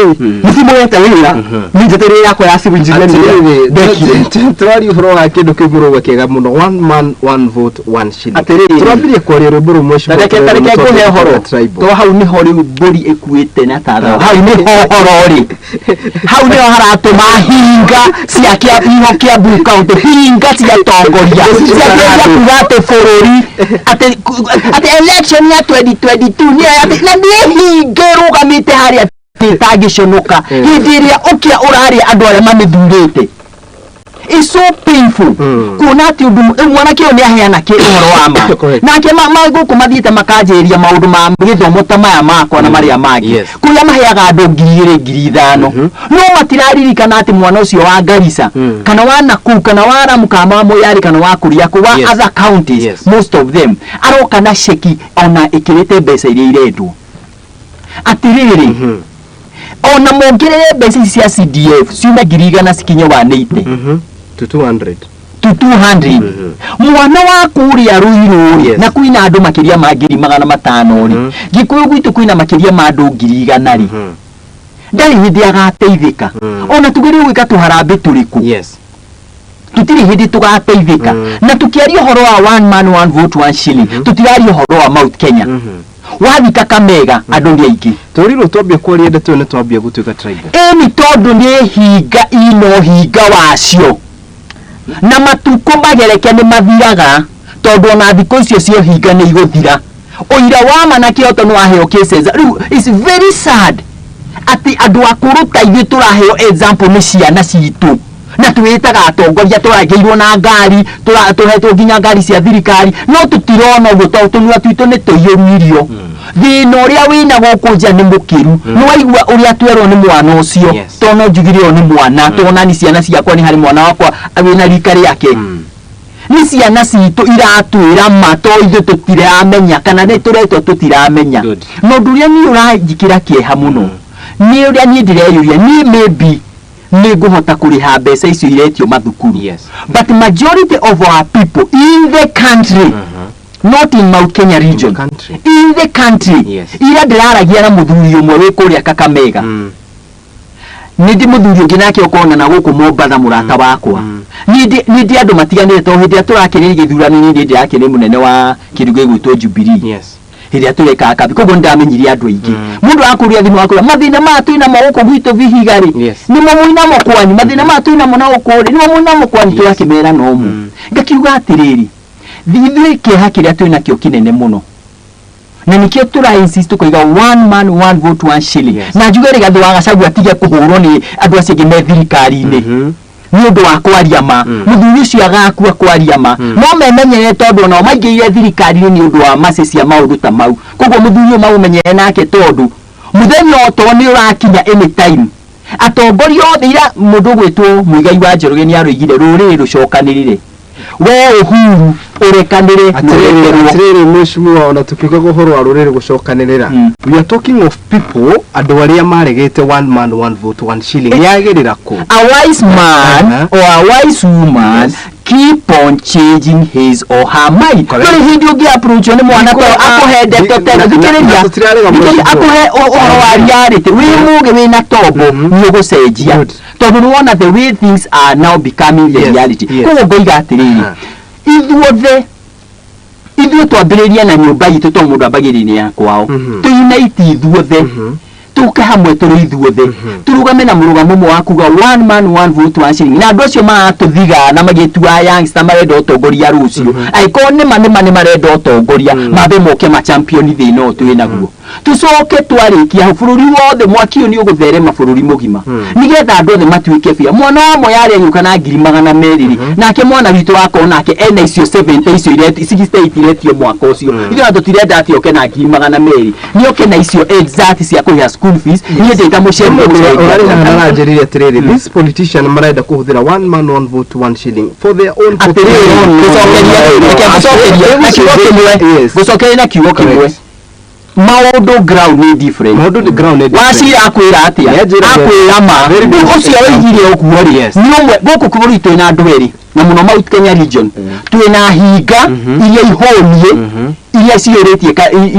nĩ cimũhete wĩra. Niĩ njetereire yakwa ya civil engineering ndekire. Tũraria ũhoro wa kĩndũ kĩu mũrauga kĩega mũno, one man one vote one shilling. Atĩrĩrĩ. Tũrambirie kwaria rwĩmbo rũmwe Ta reke ngũhe ũhoro. To hau nĩho rĩu mbũri ĩkuĩte na tatha. Hau nĩho ũhoro rĩ. Hau nĩho haratũma hinga cia Kĩambu Kiambu County, hinga cia atongoria ciambĩrĩria kuga atĩ bũrũri atĩ Election ya 2022 nĩyo na nĩ hinga ĩrũgamĩte harĩa ĩtangĩconoka. Hĩndĩ ĩrĩa ũkĩa ũrarĩa andũ arĩa mamĩthurĩte. It's so painful kuona atĩ ũndũ mwanake ũyũ nĩ aheana kĩ ũhoro wa ma. Correct. Nake gũkũ mathiĩte makanjĩrĩria maũndũ ma gĩthomo ta maya makwa na marĩa mangĩ. Yes. Kũrĩa maheaga andũ 2000, 5000. No matiraririkana atĩ mwana ũcio wa Garissa, kana wa Nakuru, kana wa Lamu, kana wa Moyale, kana wa kũrĩa kũ, wa other counties, most of them aroka na ceki ona ĩkĩrĩte mbeca iria irendwo. Atĩrĩrĩ, ona mongerere mbeca ici cia CDF ciume 100,000 cikinye 180. To 200. To 200. Mwana wa kũrĩa Ruiru rĩ, na kwĩna andũ makĩria ma 500,000 rĩ. Gĩkũyũ gwitũ kwĩna makĩria ma andũ 100,000 rĩ. Ndarĩ hĩndĩ agateithĩka. Ona tugerie gwĩka tũharambĩ tũrĩkũ. Tũtirĩ hĩndĩ tũgateithĩka. Na tũkĩaria ũhoro wa one man one vote one shilling, tũtiraria ũhoro wa Mount Kenya. Wathiĩ Kakamega andũ nĩ aingĩ. Tũrirwo twambia kwaria ndeto ĩyo nĩ twambia gũtuĩka tribal. Ĩni tondũ nĩ hinga ino hinga wacio. Na matukũ magereke nĩ mathiraga tondũ ona thikũ icio cio hinga nĩ igũthira. Ũira wa ma na kĩhoto nĩ waheo cases. Rĩu it's very sad atĩ andũ akũrũ ta ithuĩ tũraheo example nĩ ciana citũ. Na twĩtaga atongoria tũrangĩirwo na ngari, tũhetwo nginya ngari cia thirikari, no tũtirona ũguo tondũ tũnua twitũ nĩ tũiyũru irio. Thĩna ũrĩa wĩna gũkũ nja nĩ mũkĩru. Nĩ waigua ũrĩa twerwo nĩ mwana ũcio. Tondũ no njugire ũyũ nĩ mwana, tondũ ona ni ciana ciakwa nĩ harĩ mwana wakwa wĩna rika rĩake. Nĩ ciana citũ iratwĩra ma to ithuĩ tũtiramenya kana nĩ tũretwo tũtiramenya. Good. Na ũndũ ũrĩa niĩ ũranjĩkĩra kĩeha mũno, nĩ ũrĩa niĩ ndĩreyũria, niĩ maybe nĩ ngũhota kũrĩha mbeca icio iretio mathukuru. But majority of our people in the country, not in Mount Kenya region, In the country. in the country, ira ndĩraragia na mũthuri ũmwe wĩ kũrĩa Kakamega. Nĩ ndĩ mũthuri ũngĩ nake ũkona na gũkũ Mombatha mũrata wakwa. Nĩ ndĩ andũ matiganĩte tondũ hĩndĩ ĩrĩa tũrakĩrĩria gĩthurano niĩ ndĩrakĩrĩ mũnene wa kĩndũ gĩgwĩtwo Jubilee. Hĩndĩ ĩrĩa tũrekaga kambi, koguo nĩ ndamenyirie andũ aingĩ. Mũndũ akũria thimũ akũria, mathĩna maya twĩnamo gũkũ gwitũ Vihiga rĩ, nĩmo mwĩnamo kwanyu, mathĩna maya twĩnamo na gũkũ rĩ, nĩmo mwĩnamo kwanyu, tũgakĩmera nomo. Ngakiuga atĩrĩrĩ, ithuĩ kĩeha kĩrĩa twĩnakĩo kĩnene mũno. Na nĩkĩo tũra insist tũkoiga one man one vote one shilling. Na njuge Rigathĩ wa Gachagua atige kũhũrwo nĩ andũ acio angĩ me thirikari-inĩ. Nĩ ũndũ wa kwaria ma. Mũthuri ũcio agakua kwaria ma. No memenyere tondũ onao maingĩrire thirikari-inĩ nĩ ũndũ wa maci cia maũndũ ta mau. Koguo mũthuri ũyũ maũmenyere nake tondũ mũthenya o to nĩ ũrakinya anytime. Atongoria othe ira mũndũ ũgwĩtwo Muigai wa Njoroge nĩ aroigire rũrĩrĩ rũcokanĩrĩre. We Uhuru ũrekanĩre na ũrekerwo. Atĩrĩrĩ mheshimiwa, ona tukiugaga ũhoro wa rũrĩrĩ gũcokanĩrĩra. We are talking of people, andũ arĩa maregete one man one vote one shilling. Yagĩrĩra kũ? A wise man or a wise woman keep on changing his or her mind. Correct. Ndũrĩ hĩndĩ ũngĩ approach nĩ mwana to akũhe ndeto tena. Thikĩrĩria. Na tũtirarega Thikĩrĩria, mheshimiwa. akũhe ũhoro wa reality. Wĩ mũgĩ wĩna tombo, nĩ ũgũcenjia. Good. Tondũ nĩ wona the way things are now becoming the reality. Koguo ngoiga atĩrĩrĩ, ithuothe twambĩrĩrie na nyũmba itũ tondũ mũndũ ambagĩrĩria ya kwao. Tũunite ithuothe. Tũke hamwe tũrĩ ithuothe. Tũrũgame na mũrũgamo ũmwe wa kuga one man one vote one shilling. Na andũ acio maratũthiga na magĩtua youngster marenda ũtongoria rũciũ. Angĩkorwo nĩma nĩma nĩ marenda ũtongoria, mambe moke ma champion thĩna ũyũ twĩ naguo. Tũcoke twarĩkia hau bũrũri wothe, mwaki ũyũ nĩ ũgũtherema bũrũri mũgima. Nĩgetha andũ othe matuĩke bia. Mwana wa Moyale agĩũka na 200,000 rĩ, nake mwana witũ wakorwo nake ena icio 70 icio iretio, 68 iretio mwaka ũcio. Ithuĩ ona tũtirenda atĩ oke na 200,000. Nĩ oke na icio exact cia kũrĩha school fees. Niĩ ndĩ ta mũciari Ũrarĩ mũciari. haha na aranjĩrire atĩrĩrĩ, this politician marenda kũhũthĩra one man one vote one shilling for their own Atĩrĩrĩ, gũcokeria, reke ngũcokerie na kiugo kĩmwe. Gũcokeria na kiugo kĩmwe. Maũndũ ground nĩ different. Maũndũ nĩ ground nĩ different. Wacira akwĩra atĩa? Nĩ anjĩra Akwĩra ma. Very Rĩu good. ũcio oigire ũguo rĩ, nĩ ũmwe gũkũ bũrũri twĩna andũ erĩ, na mũno Mount Kenya region. Twĩna hinga iria ihũniĩ, iria ciyũrĩtie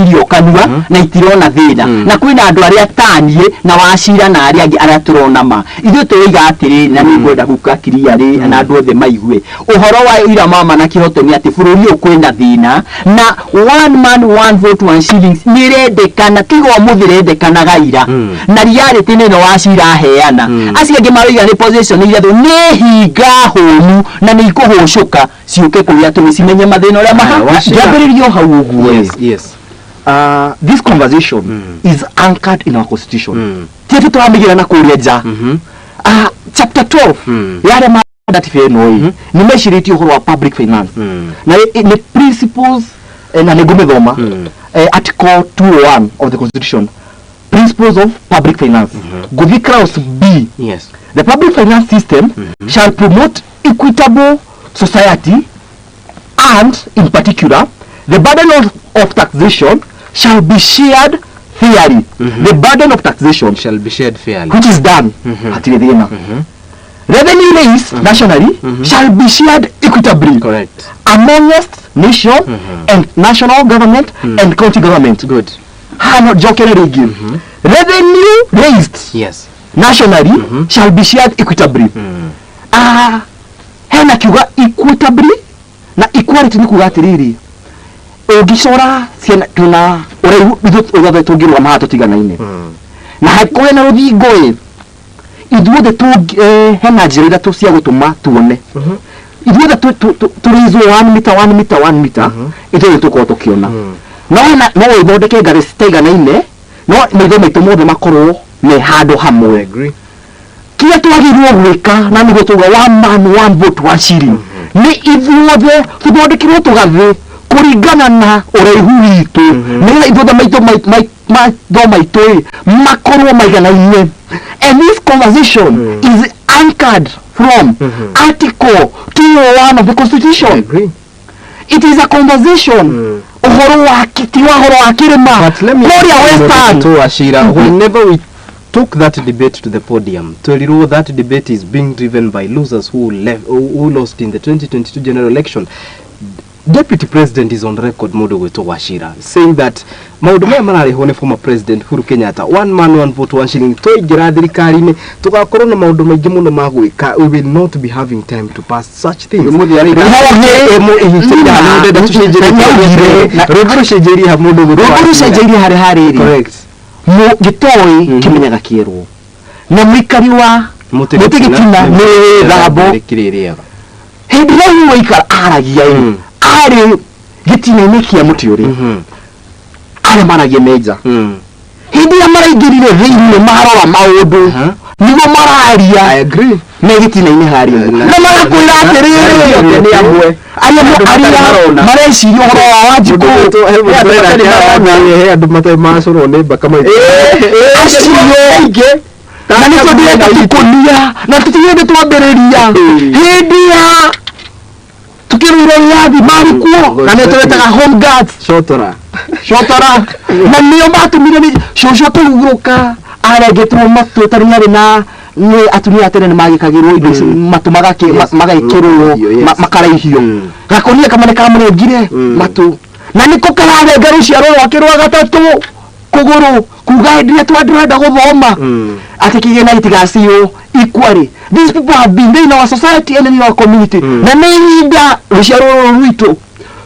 irio kanua, na itirona thĩna. Na kwĩna andũ arĩa taniĩ na Wacira na arĩa angĩ arĩa tũrona ma. Ithuĩ tũroiga atĩrĩrĩ, na nĩ ngwenda gũka clear rĩ, na andũ othe maigue. Ũhoro wa ira mama na kĩhoto nĩ atĩ bũrũri ũyũ kwĩna thĩna, na one man one vote one shillings nĩ ĩrendekana, tiga ũmũthĩ ĩrendekanaga ira. Na reality nĩ ĩno Wacira aheana. Acio angĩ maroiga nĩ position iria thũ, nĩ hinga hũnu na nĩ ikũhũcũka ciũke kũrĩa tũrĩ cimenye mathĩna ũrĩa maha. Wacira. Ngĩambĩrĩria o hau ũguo rĩ. Yes, yes. This conversation is anchored in our constitution. Ti atĩ tũramĩgĩra na kũrĩa nja. Chapter 12 ya arĩa mandatibe ĩno ĩ nĩ mecirĩtie ũhoro wa public finance na nĩ principles, na nĩ ngũmĩthoma. Article 201 of the constitution, principles of public finance. Ngũthiĩ clause B. The public finance system shall promote equitable society and, in particular, the burden of taxation shall be shared fairly. The burden of taxation shall be shared fairly, which is done. Hatirĩ thĩna. Revenue raised nationally shall be shared equitably amongst nation and national government and county government. Hano njokere rĩngĩ. Revenue raised nationally shall be shared equitably. Ah, hena kiuga equitably na equality nĩ kuga atĩrĩrĩ, ũngĩcora ciana twĩna ũraihu ithuĩ othe tũngĩrũgama haha tũtiganaine na hangĩkorwo hena rũthingo ĩ ithuothe hena njĩra ithatũ cia gũtũma tuone ithuothe tũrĩizwo 1 meter, 1 meter, 1 meter, ithuothe tũkorwo tũkĩona. No hena no ũthondeke ngathĩ citaiganaine no maitho maitũ mothe makorwo me handũ hamwe. Agree. Kĩrĩa twagĩrĩirwo gwĩka na nĩguo tuga one man, one vote, one shilling nĩ ithuothe tũthondekerwo tũgathĩ kũringana na ũraihu witũ nĩgetha ithuothe maitho maitho maitũ ĩ makorwo maiganaine. And this conversation is anchored from article 201 of the constitution. Agree. It is a conversation ũhoro wa ti wa ũhoro wa kĩrĩma But let me kũrĩa Western. To Wachira, whenever we took that debate to the podium, twerirwo that debate is being driven by losers who left, who lost in the 2022 general election. Deputy President is on record, mũndũ gwĩtwo Wachira, saying that maũndũ maya mararĩhwo nĩ former President Uhuru Kenyatta, one man, one vote, one shilling, twaingĩra thirikari-inĩ tũgakorwo na maũndũ maingĩ mũno ma gwĩka. We will not be having time to pass such things. Rwĩmbo rũcenjeirie ha mũndũ gwĩtwo Rwĩmbo Wachira. Rũcenjeirie harĩ harĩrĩ. Gĩtoĩ kĩmenyaga kĩerwo na mũikari wa Mũtĩ mũtĩ gĩtina nĩ thambo. Kĩrĩrĩaga. Hĩndĩ ĩrĩa Uhuru aikara aragia ĩ arĩ gĩtina-inĩ kĩa mũtĩ ũrĩa arĩa maragia menja hĩndĩ ĩrĩa maraingĩrire thĩinĩ marora maũndũ nĩguo mararia. I agree. Me gĩtina-inĩ harĩa ũguo. Na marakwĩra atĩrĩrĩ, Nĩ amwe. arĩa Andũ matarĩ arĩa marona. mareciria ũhoro wa Wanjikũ. He andũ matarĩ macorwo nĩ mbaka maitũ. Acio na nĩkĩo ndĩrenda tũkũnia na tũtigende twambĩrĩria hĩndĩ ya tukĩrũire wĩyathi marĩ kuo na nĩ tũretaga home guards. Cotora. Cotora na nĩo matũmire nĩ cũcũ akĩhurũka arengetwo matũ tarĩ arĩ na nĩ atumia a tene nĩ magĩkagĩrwo indo ici matũ magekĩrwo makaraihio. Gakonia kamwe nĩ kamũrengire matũ na nĩko kararenga rũciaro rwake rwa gatatũ kũgũrũ kuga hĩndĩ ĩrĩa twandĩrenda gũthoma atĩ kĩgĩna gĩtigaciywo equally. These people have been there in our society and in our community na nĩ ihinda rũciaro rũrũ rwitũ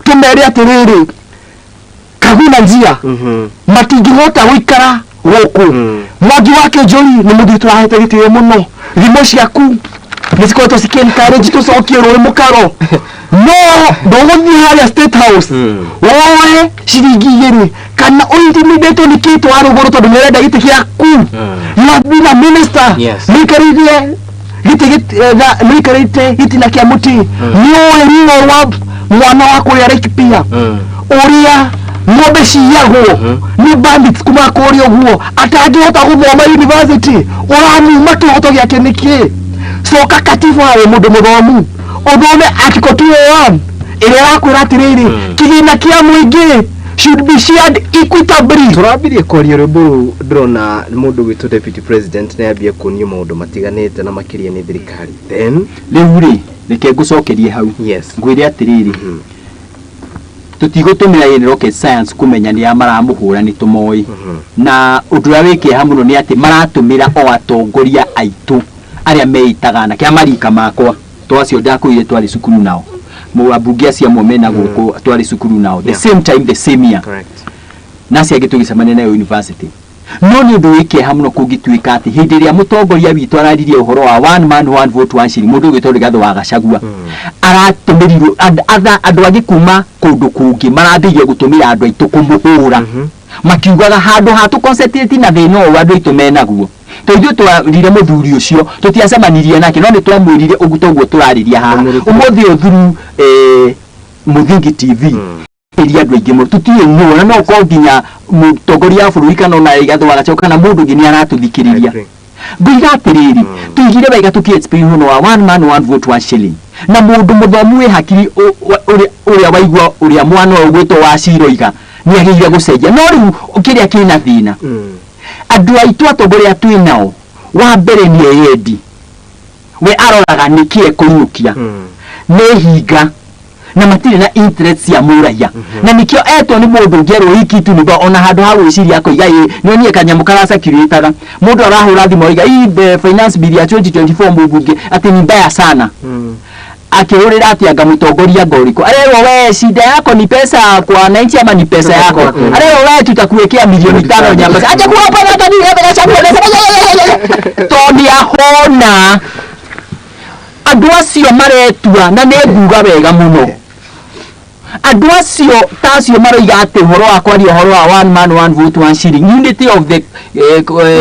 tũmere atĩrĩrĩ, kaguna njia matingĩhota gũikara gũkũ. Mwangi wa Kĩnjũri nĩ mũthuri tũrahete gĩtĩo mũno, thimo ciaku nĩ cikoretwo cikĩ encourage tũcokie rũĩ mũkaro no ndũgũthiĩ harĩa State House woe ciringi 2 kana ũintimidate nĩ kĩtwa rũgũrũ tondũ nĩ ũrenda gĩtĩ gĩaku. You have been a minister. Nĩikarĩire gĩtĩ nĩikarĩte gĩtina kĩa mũtĩ, nĩ ũĩ ruo rwa mwana wa kũrĩa Laikipia ũrĩa ng'ombe ciyagwo nĩ bandits kuma kũrĩa ũguo atangĩhota gũthoma university, ũramuma kĩhoto gĩake nĩkĩ? Coka katiba wĩ mũndũ mũthomu ũthome article 201 ĩrĩa ĩrakwĩra atĩrĩrĩ, kĩgĩna kĩa mũingĩ should be shared equitably. Tũrambirie kwaria rwĩmbo rũu ndĩrona mũndũ gwĩtwo Deputy President nĩ ambia kuonio maũndũ matiganĩte na makĩria nĩ thirikari then Rĩu rĩ, reke ngũcokerie hau. Ngwĩre atĩrĩrĩ, tũtigũtũmĩra ĩ rocket science kũmenya nĩ a maramũhũra, nĩ tũmoĩ. Na ũndũ ũrĩa wĩ kĩeha mũno nĩ atĩ maratũmĩra o atongoria aitũ arĩa meitaga anake a marika makwa to acio ndakwĩrire twarĩ cukuru nao, ambunge acio amwe mena gũkũ twarĩ cukuru nao the same time, the same year, na acio angĩ tũgĩcemania nayo university. No nĩ ũndũ wĩ kĩeha mũno kũngĩtuĩka atĩ hĩndĩ ĩrĩa mũtongoria witũ araririe ũhoro wa one man one vote one shilling, mũndũ ũgwĩtwo Rigathĩ wa Gachagua aratũmĩrirwo andũ angĩ kuma kũndũ kũngĩ marambĩrĩria gũtũmĩra andũ aitũ kũmũhũra, makiugaga handũ ha tũ concentrate na thĩna ũyũ andũ aitũ menaguo. To ithuĩ twarire mũthuri ũcio, tũtiacemanirie nake, no nĩ twamwĩrire ũguo toguo tũrarĩria haha ũmũthĩ ũyũ through Mũthingi TV. Ĩria andũ aingĩ mũno tũtiũĩ nũ, na no ũkorwo nginya mũtongoria wa bũrũri kana ona Rigathĩ wa Gachagua kana mũndũ ũngĩ nĩ aratũthikĩrĩria. Ngoiga atĩrĩrĩ, tũigire wega tũkĩ explain ũhoro wa one man one vote one shilling, na mũndũ mũthomu wĩ hakiri ũrĩa waigua ũrĩa mwana ũyũ ũgwĩtwo Wachira oiga nĩ agĩrĩire gũcenjia. No rĩu kĩrĩa kĩna thĩna, andũ aitũ atongoria twĩ nao, wa mbere nĩ eyendi, we aroraga nĩkĩ ekũinũkia, nĩ hinga na matirĩ na interest cia mũraiya, na nĩkĩo etwo nĩ mũndũ ũngĩ erwo hii kitu nĩ ona handũ ha gwĩciria akoiga ĩ nĩonie kanyamũ karacakirĩtaga. Mũndũ arahũra thimũ oiga hii finance bill ya 2024 mũmbunge atĩ ni mbaya sana, akĩhũrĩra atĩ anga mũtongoria ngoriko arerwo we shida yako ni pesa kwa wananchi ama ni pesa yako, arerwo we tutakuwekea milioni 5 nyamba acha kuwapa hata ni hata Gachagua to nĩ ahona. Andũ acio maretua na nĩ nguga wega mũno, andũ acio ta acio maroiga atĩ ũhoro wa kwaria ũhoro wa one man one vote one shilling, unity of the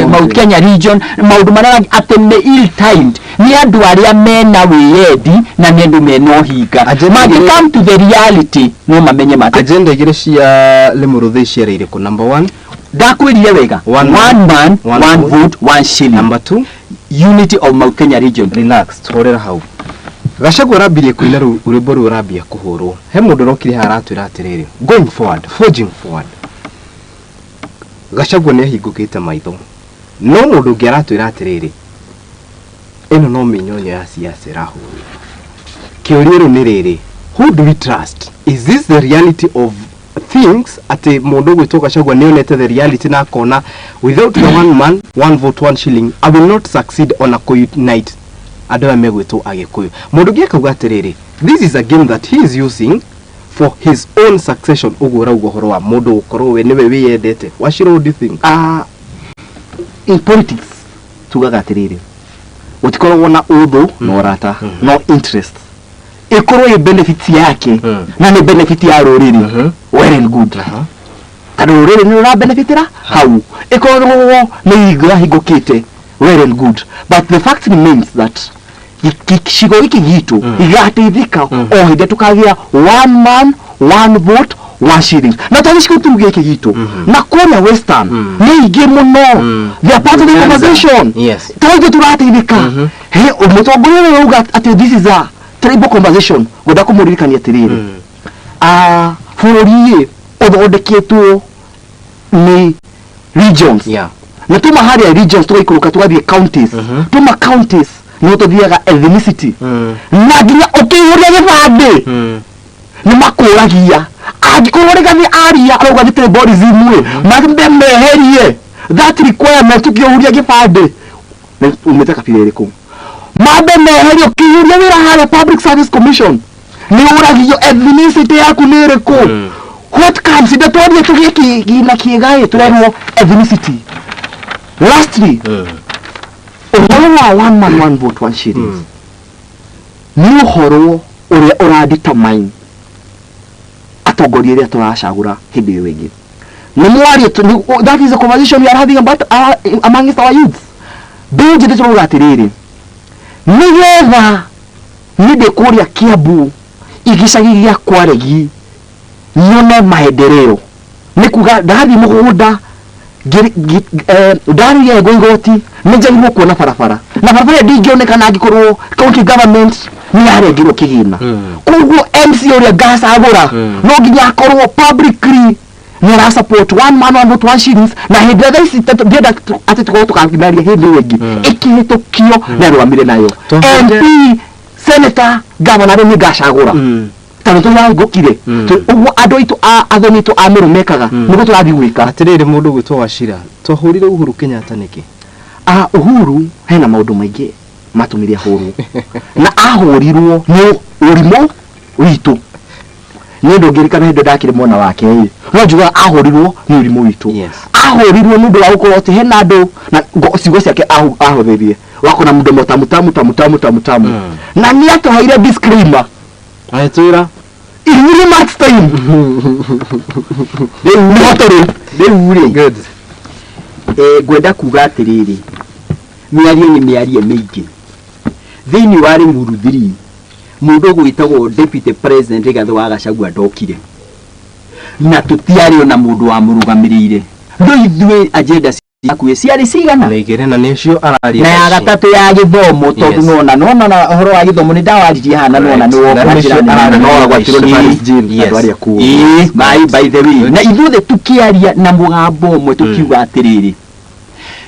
Mount Kenya region, maũndũ marĩa atĩ nĩ ill timed, nĩ andũ arĩa mena wĩyendi na nĩ andũ mena ũhinga. Mangĩ come to the reality no mamenye mate. Agenda igĩrĩ cia Limuru Thĩ ciarĩ irĩkũ? Number 1, ndakwĩrire wega, one man one vote one shilling. Number 2, unity of Mount Kenya region. Relax, tuhorera hau. Gachagua arambirie kũina rwĩmbo rũu rambia kũhũrwo. He mũndũ ũrokire haha aratwĩra atĩrĩrĩ, going forward, forging forward, Gachagua nĩ ahingũkĩte maitho. No mũndũ ũngĩ aratwĩra atĩrĩrĩ, ĩno no mĩnyonyo ya siasa ĩrahũrwo. Kĩũria rĩu nĩ rĩrĩ, who do we trust? Is this the reality of things? Atĩ mũndũ ũgwĩtwo Gachagua nĩ onete the reality na akona without the one man one vote one shilling I will not succeed ona kũ-unite andũ aya megwĩtwo Agĩkũyũ. Mũndũ ũngĩ akauga atĩrĩrĩ, this is a game that he is using for his own succession. Ũguo ũrauga ũhoro wa mũndũ gũkorwo we nĩwe wĩyendete. Wachira, what do you think? In politics tugaga atĩrĩrĩ, gũtikoragwo na ũthũ na ũrata, no interest ĩkorwo ĩ benefit yake na nĩ benefit ya rũrĩrĩ, well and good, tondũ rũrĩrĩ nĩ rũrabenefitĩra hau. Ĩkorwo nĩ hingo yahingũkĩte, well and good, but the fact remains that gĩcigo gĩkĩ gitũ gĩgateithĩka o hĩndĩ tũkagĩa one man one vote one shilling. Na to gĩcigo tu gĩkĩ gitũ, na kũrĩa Western nĩ ingĩ mũno, they are part of the conversation. To ithuĩ tũrateithĩka. He mũtongoria ũyũ auga atĩ this is a tribal conversation, ngwenda kũmũririkania atĩrĩrĩ, bũrũri ũthondeketwo nĩ regions. Na tuma harĩa regions tũgaikũrũka tũgathiĩ counties, tuma counties nĩ tũthiaga ethnicity, na nginya ũkĩihũria gĩbandĩ nĩ makũragia angĩkorwo Rigathĩ aria arauga nĩ tribalism ĩ, mambe meherie that requirement. Ũkĩihũria gĩbandĩ umĩte kabira ĩrĩkũ, mambe meherie. Ũkĩihũria wĩra harĩa Public Service Commission nĩ ũragio ethnicity yaku nĩ ĩrĩkũ. What comes inde twarie tũgĩe kĩgĩna kĩega ĩ tũrerwo ethnicity. Lastly, ũhoro wa one man one vote one shillings nĩ ũhoro ũrĩa ũradetermine atongoria arĩa tũracagũra hĩndĩ ĩyo ĩngĩ. Nĩ mwarie, that is a conversation we are having about amongst our youths. Mbeũ njĩthĩ tũrauga atĩrĩrĩ, nĩgetha niĩ ndĩ kũrĩa Kiambu igĩcagi gĩa Kwaregi nyone maendeleo, nĩ kuga ndathiĩ mũgũnda ndarĩria ngo igoti nĩ njagĩrĩirwo kuona barabara, na barabara ĩyo ndingĩonekana angĩkorwo county government nĩ yarengerwo kĩgĩna. Koguo MC ũrĩa ngacagũra no nginya akorwo publicly nĩ ara support one man one vote one shillings. Na hĩndĩ ĩrĩa thaa ici ndĩrenda atĩ tũkorwo tũkakinaria hĩndĩ ĩyo ĩngĩ ĩkĩhĩtũkio na ĩrũgamire nayo MP, senator, governor rĩu nĩ ngacagũra tondũ tũrahingũkire ũguo andũ aitũ athoni aitũ a Meru mekaga nĩguo tũrathiĩ gwĩka. Atĩrĩrĩ, mũndũ ũgwĩtwo Wachira, twahũrire Uhuru Kenyatta nĩkĩ? Uhuru hena maũndũ maingĩ matũmire ahũrwo, na ahũrirwo nĩ ũrimũ witũ. Nĩ ndũngĩririkana hĩndĩ ndakĩrĩ mwena wake ĩ, no njugaga ahũrirwo nĩ ũrimũ witũ. Ahũrirwo nĩ ũndũ wa gũkorwo atĩ hena andũ na ciugo ciake ahũthĩrie wako na mdomo tamu tamu tamu tamu tamu tamu. Na nĩ atũheire disclaimer. Agĩtwĩra in really much time. Rĩu nĩho tũrĩ. Rĩu rĩ, Good. Ngwenda kuga atĩrĩrĩ, mĩario nĩ mĩarie mĩingĩ thĩinĩ wa Limuru 3. Mũndũ ũgwĩtagwo Deputy President Rigathĩ wa Gachagua ndokire, na tũtiarĩ ona mũndũ wamũrũgamĩrĩire. No ithuĩ agenda ciakuĩ ciarĩ cigana? Na igĩrĩ, na nĩcio araria na ya ici. Gatatũ ya gĩthomo, tondũ nona ũhoro wa gĩthomo nĩ ndawaririe haha na nona nĩ woka Na njĩra nĩcio nene. araria No agwatirwo nĩ ici. Paris Jean, andũ arĩa kuo. Ĩĩ, by the way, na ithuothe tukiaria na mũgambo ũmwe tukiuga atĩrĩrĩ,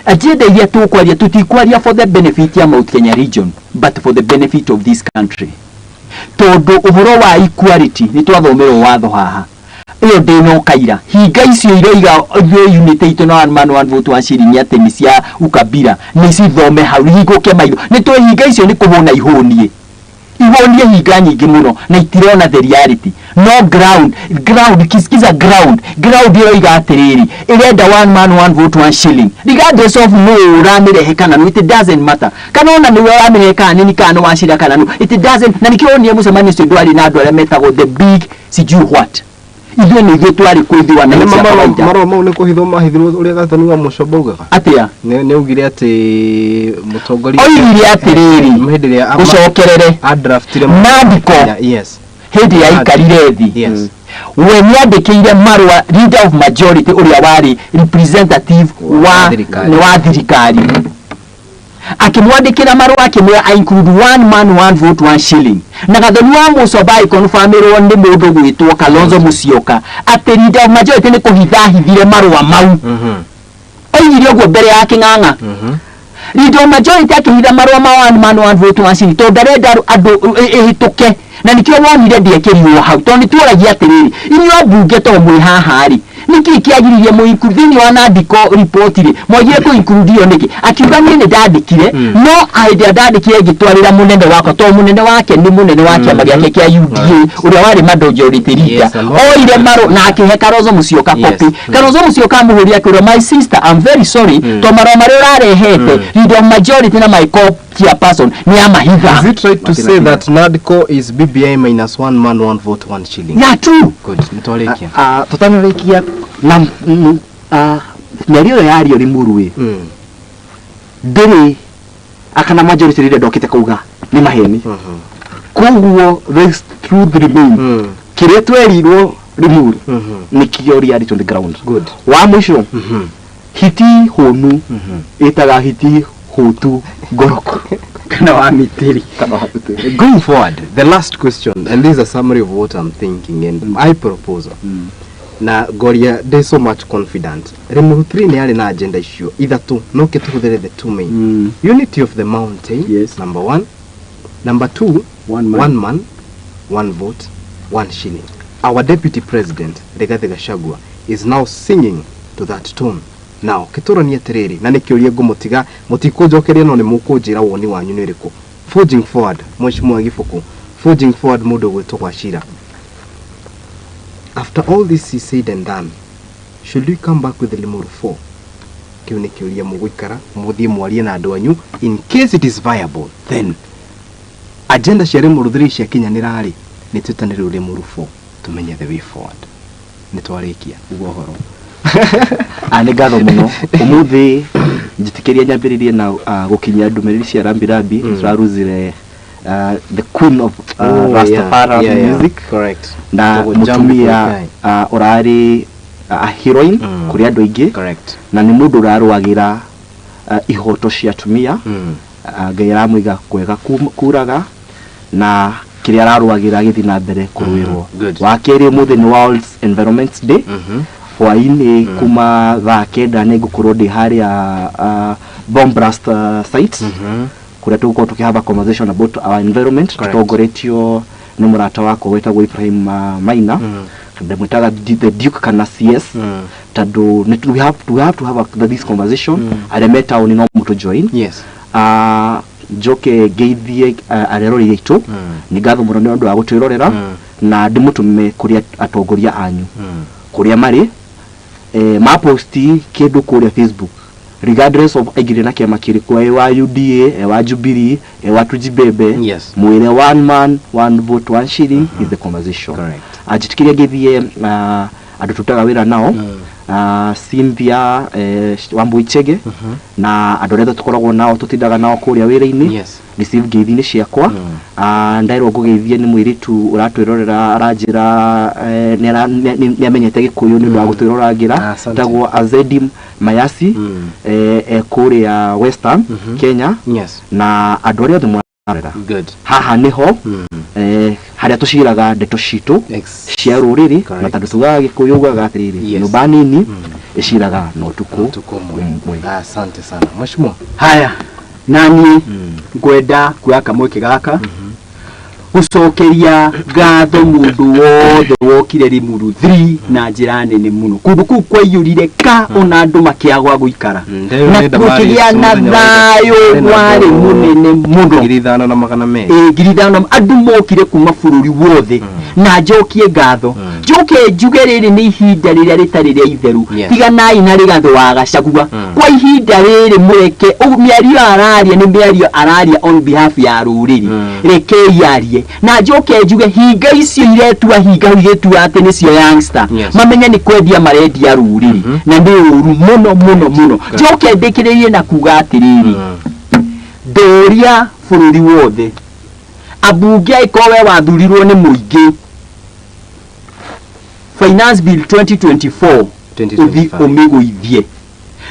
agenda iria tũkwaria, tũtikwaria for the benefit ya Mount Kenya region, but for the benefit of this country, tondũ ũhoro wa equality nĩ twathomerwo watho haha ĩyo ndĩnoka ira hinga icio iroiga ithuĩ unity itũ na one man one vote one shilling atĩ nĩ cia ukabira, nĩ cithome hau hingũke maitho. Nĩ tũĩ hinga icio nĩ kũhũna, ihũnie ihũnie hinga nyingĩ mũno na itirona the reality. No ground kisikiza, ground ĩroiga atĩrĩrĩ, ĩrenda one man one vote one shilling, regardless of no ũramĩrehe kana no. It doesn't matter kana ona nĩwe ũramĩrehe kana nĩ kana nĩ wacira kana no, it doesn't. Na nĩkĩo wonire mũcemanio ũcio ndwarĩ na andũ arĩa metagwo the big sijui what. Ithuĩ nĩ ithuĩ twarĩ kwĩ ithuĩ wananchi a kawaida. Marũa mau nĩ kũhithwo mahithirwo, ũrĩa Gathoni wa Mũcomba augaga? Atĩa? Nĩ augire atĩ mũtongoria Oigire atĩrĩrĩ, hĩndĩ ĩrĩa gũcokerere adraftire Nandiko. Hĩndĩ ya ikarire thĩ, we nĩandĩkĩire marũa leader of majority ũrĩa warĩ representative wa thirikari. Nĩ wa thirikari, akĩmwandĩkĩra marũa akĩmwĩra I include one man one vote one shilling. Na Gathoni wa Mũcomba agĩkonfirmĩrwo nĩ mũndũ gwĩtwo Kalonzo Musyoka atĩ leader of majority nĩ kũhitha ahithire marũa mau. Oigire ũguo mbere ya Kĩng'ang'a, leader of majority akĩhitha marũa ma one man one vote one shilling tondũ ndarenda andũ ĩhĩtũke. Na nĩkĩo wonire ndĩekĩrirwo hau, tondũ nĩ tuoragia atĩrĩrĩ, inyuĩ ambunge to mwĩ haha rĩ, nĩkĩ kĩagiririe mũ include thĩinĩ wa Nandiko report rĩ? Mwagire kũ include ĩyo nĩkĩ? Akiuga niĩ nĩ ndandĩkire, no hĩndĩ ĩrĩa ndandĩkire ngĩtwarĩra mũnene wakwa, tondũ mũnene wake nĩ mũnene wa kĩama gĩake kĩa UDA ũrĩa warĩ majority leader. Oire marũ na akĩhe Kalonzo Musyoka copy. Kalonzo Musyoka amũhũrire akĩũria, "My sister, I'm very sorry, to marũa marĩa ũrarehete, leader of majority na my co-chairperson nĩ amahitha." Is it right to say that NADCO is BBI minus one man, one vote, one shilling? Yeah, true. Good. Nĩtwarĩkia. Tũtanarĩkia na mĩario ĩyo yario Limuru ĩ, ndĩrĩ akana majority leader ndokĩte kuga nĩ maheni. Koguo the truth remain, kĩrĩa twerirwo Limuru nĩkĩo reality on the ground. Good. Wa mũico, hiti hũnu ĩtaga hiti hũtu ngoroko. Kana wa mitiri. Going forward, the last question, and this is a summary of what I'm thinking and my proposal. Na Goria, there's so much confident. Limuru 3 nĩ yarĩ na agenda icio ithatũ, no kĩtũhũthĩre the two main. Unity of the mountain, number one. Number two, One man. One man, one vote, one shilling. Our deputy president, Rigathi Gachagua, is now singing to that tune. Now, kĩtũranie atĩrĩrĩ, na nĩ kĩũria ngũmũtiga, mũtikũnjokeria no nĩ mũkũnjĩra woni wanyu nĩ ũrĩkũ. Forging forward, Mheshimiwa Gibuku, forging forward mũndũ ũgwĩtwo Wachira. After all this is said and done, should we come back with the Limuru 4? Kĩu nĩ kĩũria mũgũikara, mũthiĩ mwarie na andũ anyu. In case it is viable, then agenda cia Limuru 3 ciakinyanĩra rĩ, nĩ twĩtane rĩu Limuru 4 tumenye the way forward. Nĩ twarĩkia uga ũhoro. Nĩ ngatho mũno. Ũmũthĩ njĩtĩkĩria nyambĩrĩrie na gũkinyia ndũmĩrĩri cia rambi rambi. Tũraruzire the queen of Rastafari music na Tũgũ Jambo mũtumia Koigai. Ũrarĩ heroine kũrĩ andũ aingĩ na nĩ mũndũ ũrarũagĩra ihoto cia atumia. Ngai aramũiga kwega kuraga na kĩrĩa ararũagĩra gĩthiĩ na mbere kũrũĩrwo. Wa kerĩ, ũmũthĩ nĩ World Environment Day. Hwaĩ-inĩ kuma thaa 9 nĩ ngũkorwo ndĩ harĩa bomb blast site kũrĩa tũgũkorwo tũkĩ have a conversation about our environment, tũtongoretio nĩ mũrata wakwa wĩtagwo Ibrahim Maina. Ndĩmwĩtaga the Duke kana CS tondũ we have to have this conversation. Arĩa me taũni no mũtũ join. Njoke ngeithie arerori aitũ. Nĩ ngatho mũno nĩ ũndũ wa gũtwĩrorera. Na ndĩmũtũme kũrĩ atongoria anyu kũrĩa marĩ, maposti kĩndũ kũrĩa Facebook, regardless of aingĩrire na kĩama kĩrĩkũ, e wa UDA, e wa Jubilee, e wa Tujibebe, mwĩre one man, one vote, one shilling is the conversation. Anjĩtĩkĩria ngĩthiĩ andũ tũrutaga wĩra nao, Cynthia, Wambui Chege, na andũ arĩa tũkoragwo nao, tũtindaga nao kũrĩa wĩra-inĩ, receive ngeithi-inĩ ciakwa. Ndaĩrwo ngũgeithie nĩ mũirĩtu ũratwĩrorera, aranjĩra nĩ amenyete Gĩkũyũ nĩ ũndũ wa gũtwĩroragĩra. Asante. Tagwo Azedi Mayasi, kũrĩa Western Kenya, na andũ arĩa othe mwarorera haha nĩho harĩa tũciraga ndeto citũ cia rũrĩrĩ, na tondũ tugaga Gĩkũyũ ugaga atĩrĩrĩ, nyũmba nini ĩciraga na ũtukũ Ũtukũ ũmwe. Ũmwe. Asante sana, mheshimiwa. Haya, nani ngwenda kuoya kamweke gaka gucokeria ngatho mundu wothe wokire Limuru 3 na njĩra nene mũno. Kũndũ kũu kwaiyũrire ka ona andũ makĩagwa gũikara, na gũkĩgĩa na thayũ warĩ mũnene mũno. 5200. Ĩ, 5000 andũ mokire kuma bũrũri wothe, na njokie ngatho, njoke njuge rĩrĩ nĩ ihinda rĩrĩa rĩtarĩ rĩa itheru. Tiganai na Rigathĩ wa Gachagua kwa ihinda rĩrĩ, mũreke mĩario araria nĩ mĩario araria on behalf ya rũrĩrĩ. Rekei arie, na njoke njuge hinga icio iretua hinga igĩtua atĩ nĩcio youngster, mamenye nĩ kwendia marendia rũrĩrĩ, na nĩ ũru mũno mũno mũno. Njoke ndĩkĩrĩrie na kuga atĩrĩrĩ, ndũria bũrũri wothe, ambunge, angĩkorwo we wathurirwo nĩ mũingĩ, Finance Bill 2024 ũthi 2025. Ũmĩgũithie,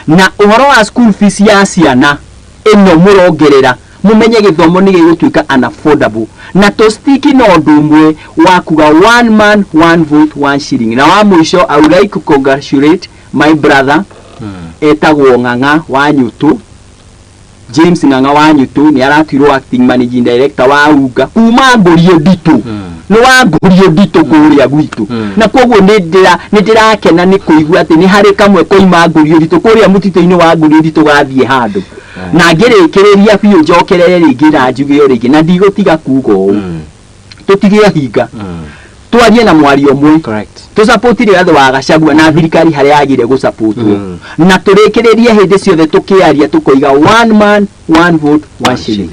na ũhoro wa school fees ya ciana ĩno mũrongerera, mũmenye gĩthomo nĩ gĩgũtuĩka unaffordable, na tũstiki na ũndũ ũmwe wa kuga one man, one vote, one shilling. Na wa mũico, I would like to congratulate my brother etagwo Ng'ang'a wa Nyũtũ, James Ng'ang'a wa Nyũtũ, nĩ aratuirwo acting managing director wa UNGA kuma Ngũrio Nditũ. Nĩ wa Ngũrio Nditũ kũrĩa gwitũ, na koguo nĩ ndĩrakena nĩ kũigua atĩ nĩ harĩ kamwe koima Ngũrio Nditũ kũrĩa mũtitũ-inĩ wa Ngũrio Nditũ gathiĩ handũ. Na ngĩrĩkĩrĩria biũ, njokerere rĩngĩ na njuge o rĩngĩ, na ndigũtiga kuga ũũ, tũtige hinga, twarie na mwario ũmwe, tũsupport Rigathĩ wa Gachagua na thirikari harĩa yagĩrĩire gũsupportwo, na tũrĩkĩrĩrie hĩndĩ ciothe tũkĩaria tũkoiga one man, one vote, one shilling.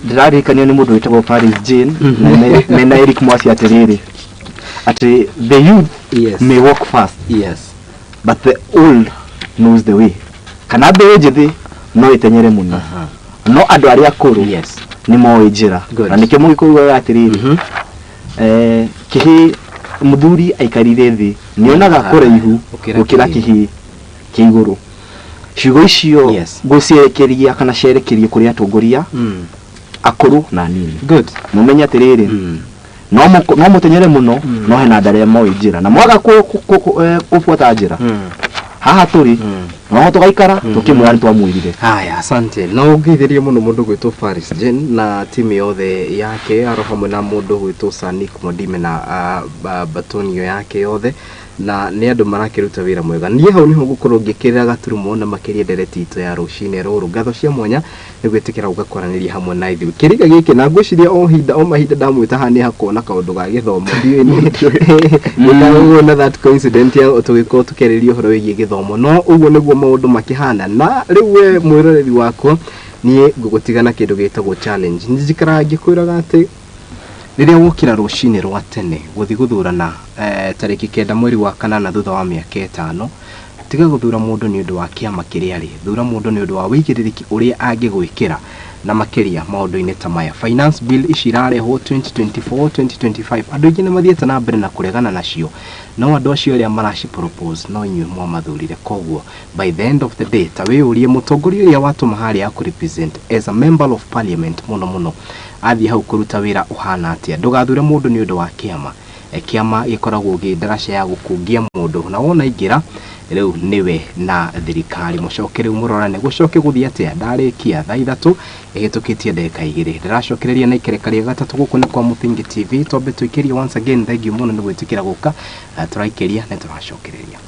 Ndĩraririkanio nĩ mũndũ wĩtagwo Paris Jane na mena Eric Mwasi atĩrĩrĩ, atĩ the youth may walk fast, but the old knows the way. Kana mbeũ njĩthĩ no ĩtenyere mũno, no andũ arĩa akũrũ nĩ moĩ njĩra. Na nĩkĩo mũgĩkũyũ ugaga atĩrĩrĩ, kĩhĩ mũthuri aikarire thĩ nĩonaga kũraihu Gũkĩra gũkĩra kĩhĩ. Kĩhĩ kĩa igũrũ. Ciugo icio ngũcierekeria kana cierekerie kũrĩ atongoria akũrũ na nini, mumenye atĩrĩrĩ, no mũtenyere mũno, no hena andũ arĩa moĩ njĩra, na mwaga kũbuata njĩra, haha tũrĩ noho tũgaikara tũkĩmwĩra nĩ twamwĩrire. Haya, asante. Na ũngeithĩrie mũno mũndũ gwĩtwo Faris Jane na timu yothe yake, aro hamwe na mũndũ gwĩtwo Sanik Mwandime na batonio yake yothe, na nĩ andũ marakĩruta wĩra mwega. Niĩ hau nĩho ngũkorwo ngĩkĩrĩra gaturumo na makĩria ndereti itũ ya rũcinĩ rũrũ. Ngatho cia mwanya nĩ gwĩtĩkĩra gũka kwaranĩria hamwe na ithuĩ kĩriga gĩkĩ, na ngwĩciria o hinda o mahinda ndamwĩta haha nĩ hakorwo na kaũndũ ga gĩthomo. Ndiũĩ nĩ na that coincident ya tũgĩkorwo tũkĩarĩria ũhoro wĩgiĩ gĩthomo, no ũguo nĩguo maũndũ makĩhana. Na rĩu we mwĩroreri wakwa, niĩ ngũgũtiga na kĩndũ gĩtagwo challenge. Njikaraga ngĩkwĩraga atĩ rĩrĩa wokĩra rũcinĩ rwa tene gũthiĩ gũthurana, tarĩki 9 mweri wa 8 thutha wa mĩaka 5, tiga gũthura mũndũ nĩ ũndũ wa kĩama kĩrĩa arĩ, thura mũndũ nĩ ũndũ wa wĩigĩrĩrĩki ũrĩa angĩgwĩkĩra, na makĩria maũndũ-inĩ ta maya, finance bill ici irarehwo 2024 2025. Andũ aingĩ nĩ mathiĩte na mbere na kũregana nacio, no andũ acio arĩa maraci propose no inyuĩ mwamathurire. Koguo by the end of the day, ta wĩyũrie, mũtongoria ũrĩa watũma harĩa akũ represent as a member of parliament, mũno mũno athiĩ hau kũruta wĩra ũhana atĩa? Ndũgathure mũndũ nĩ ũndũ wa kĩama. Kĩama gĩkoragwo gĩ ndaraca ya gũkungia mũndũ, na wona ingĩra rĩu nĩwe na thirikari mũcoke rĩu mũrorane gũcoke gũthiĩ atĩa. Ndarĩkia thaa 3:02, ndĩracokereria na ikereka rĩa gatatũ. Gũkũ nĩ kwa Mũthingi TV. Twambe tũikĩrie once again, thank you mũno nĩ gwĩtĩkĩra gũka. Tũraikĩria nĩ tũracokereria.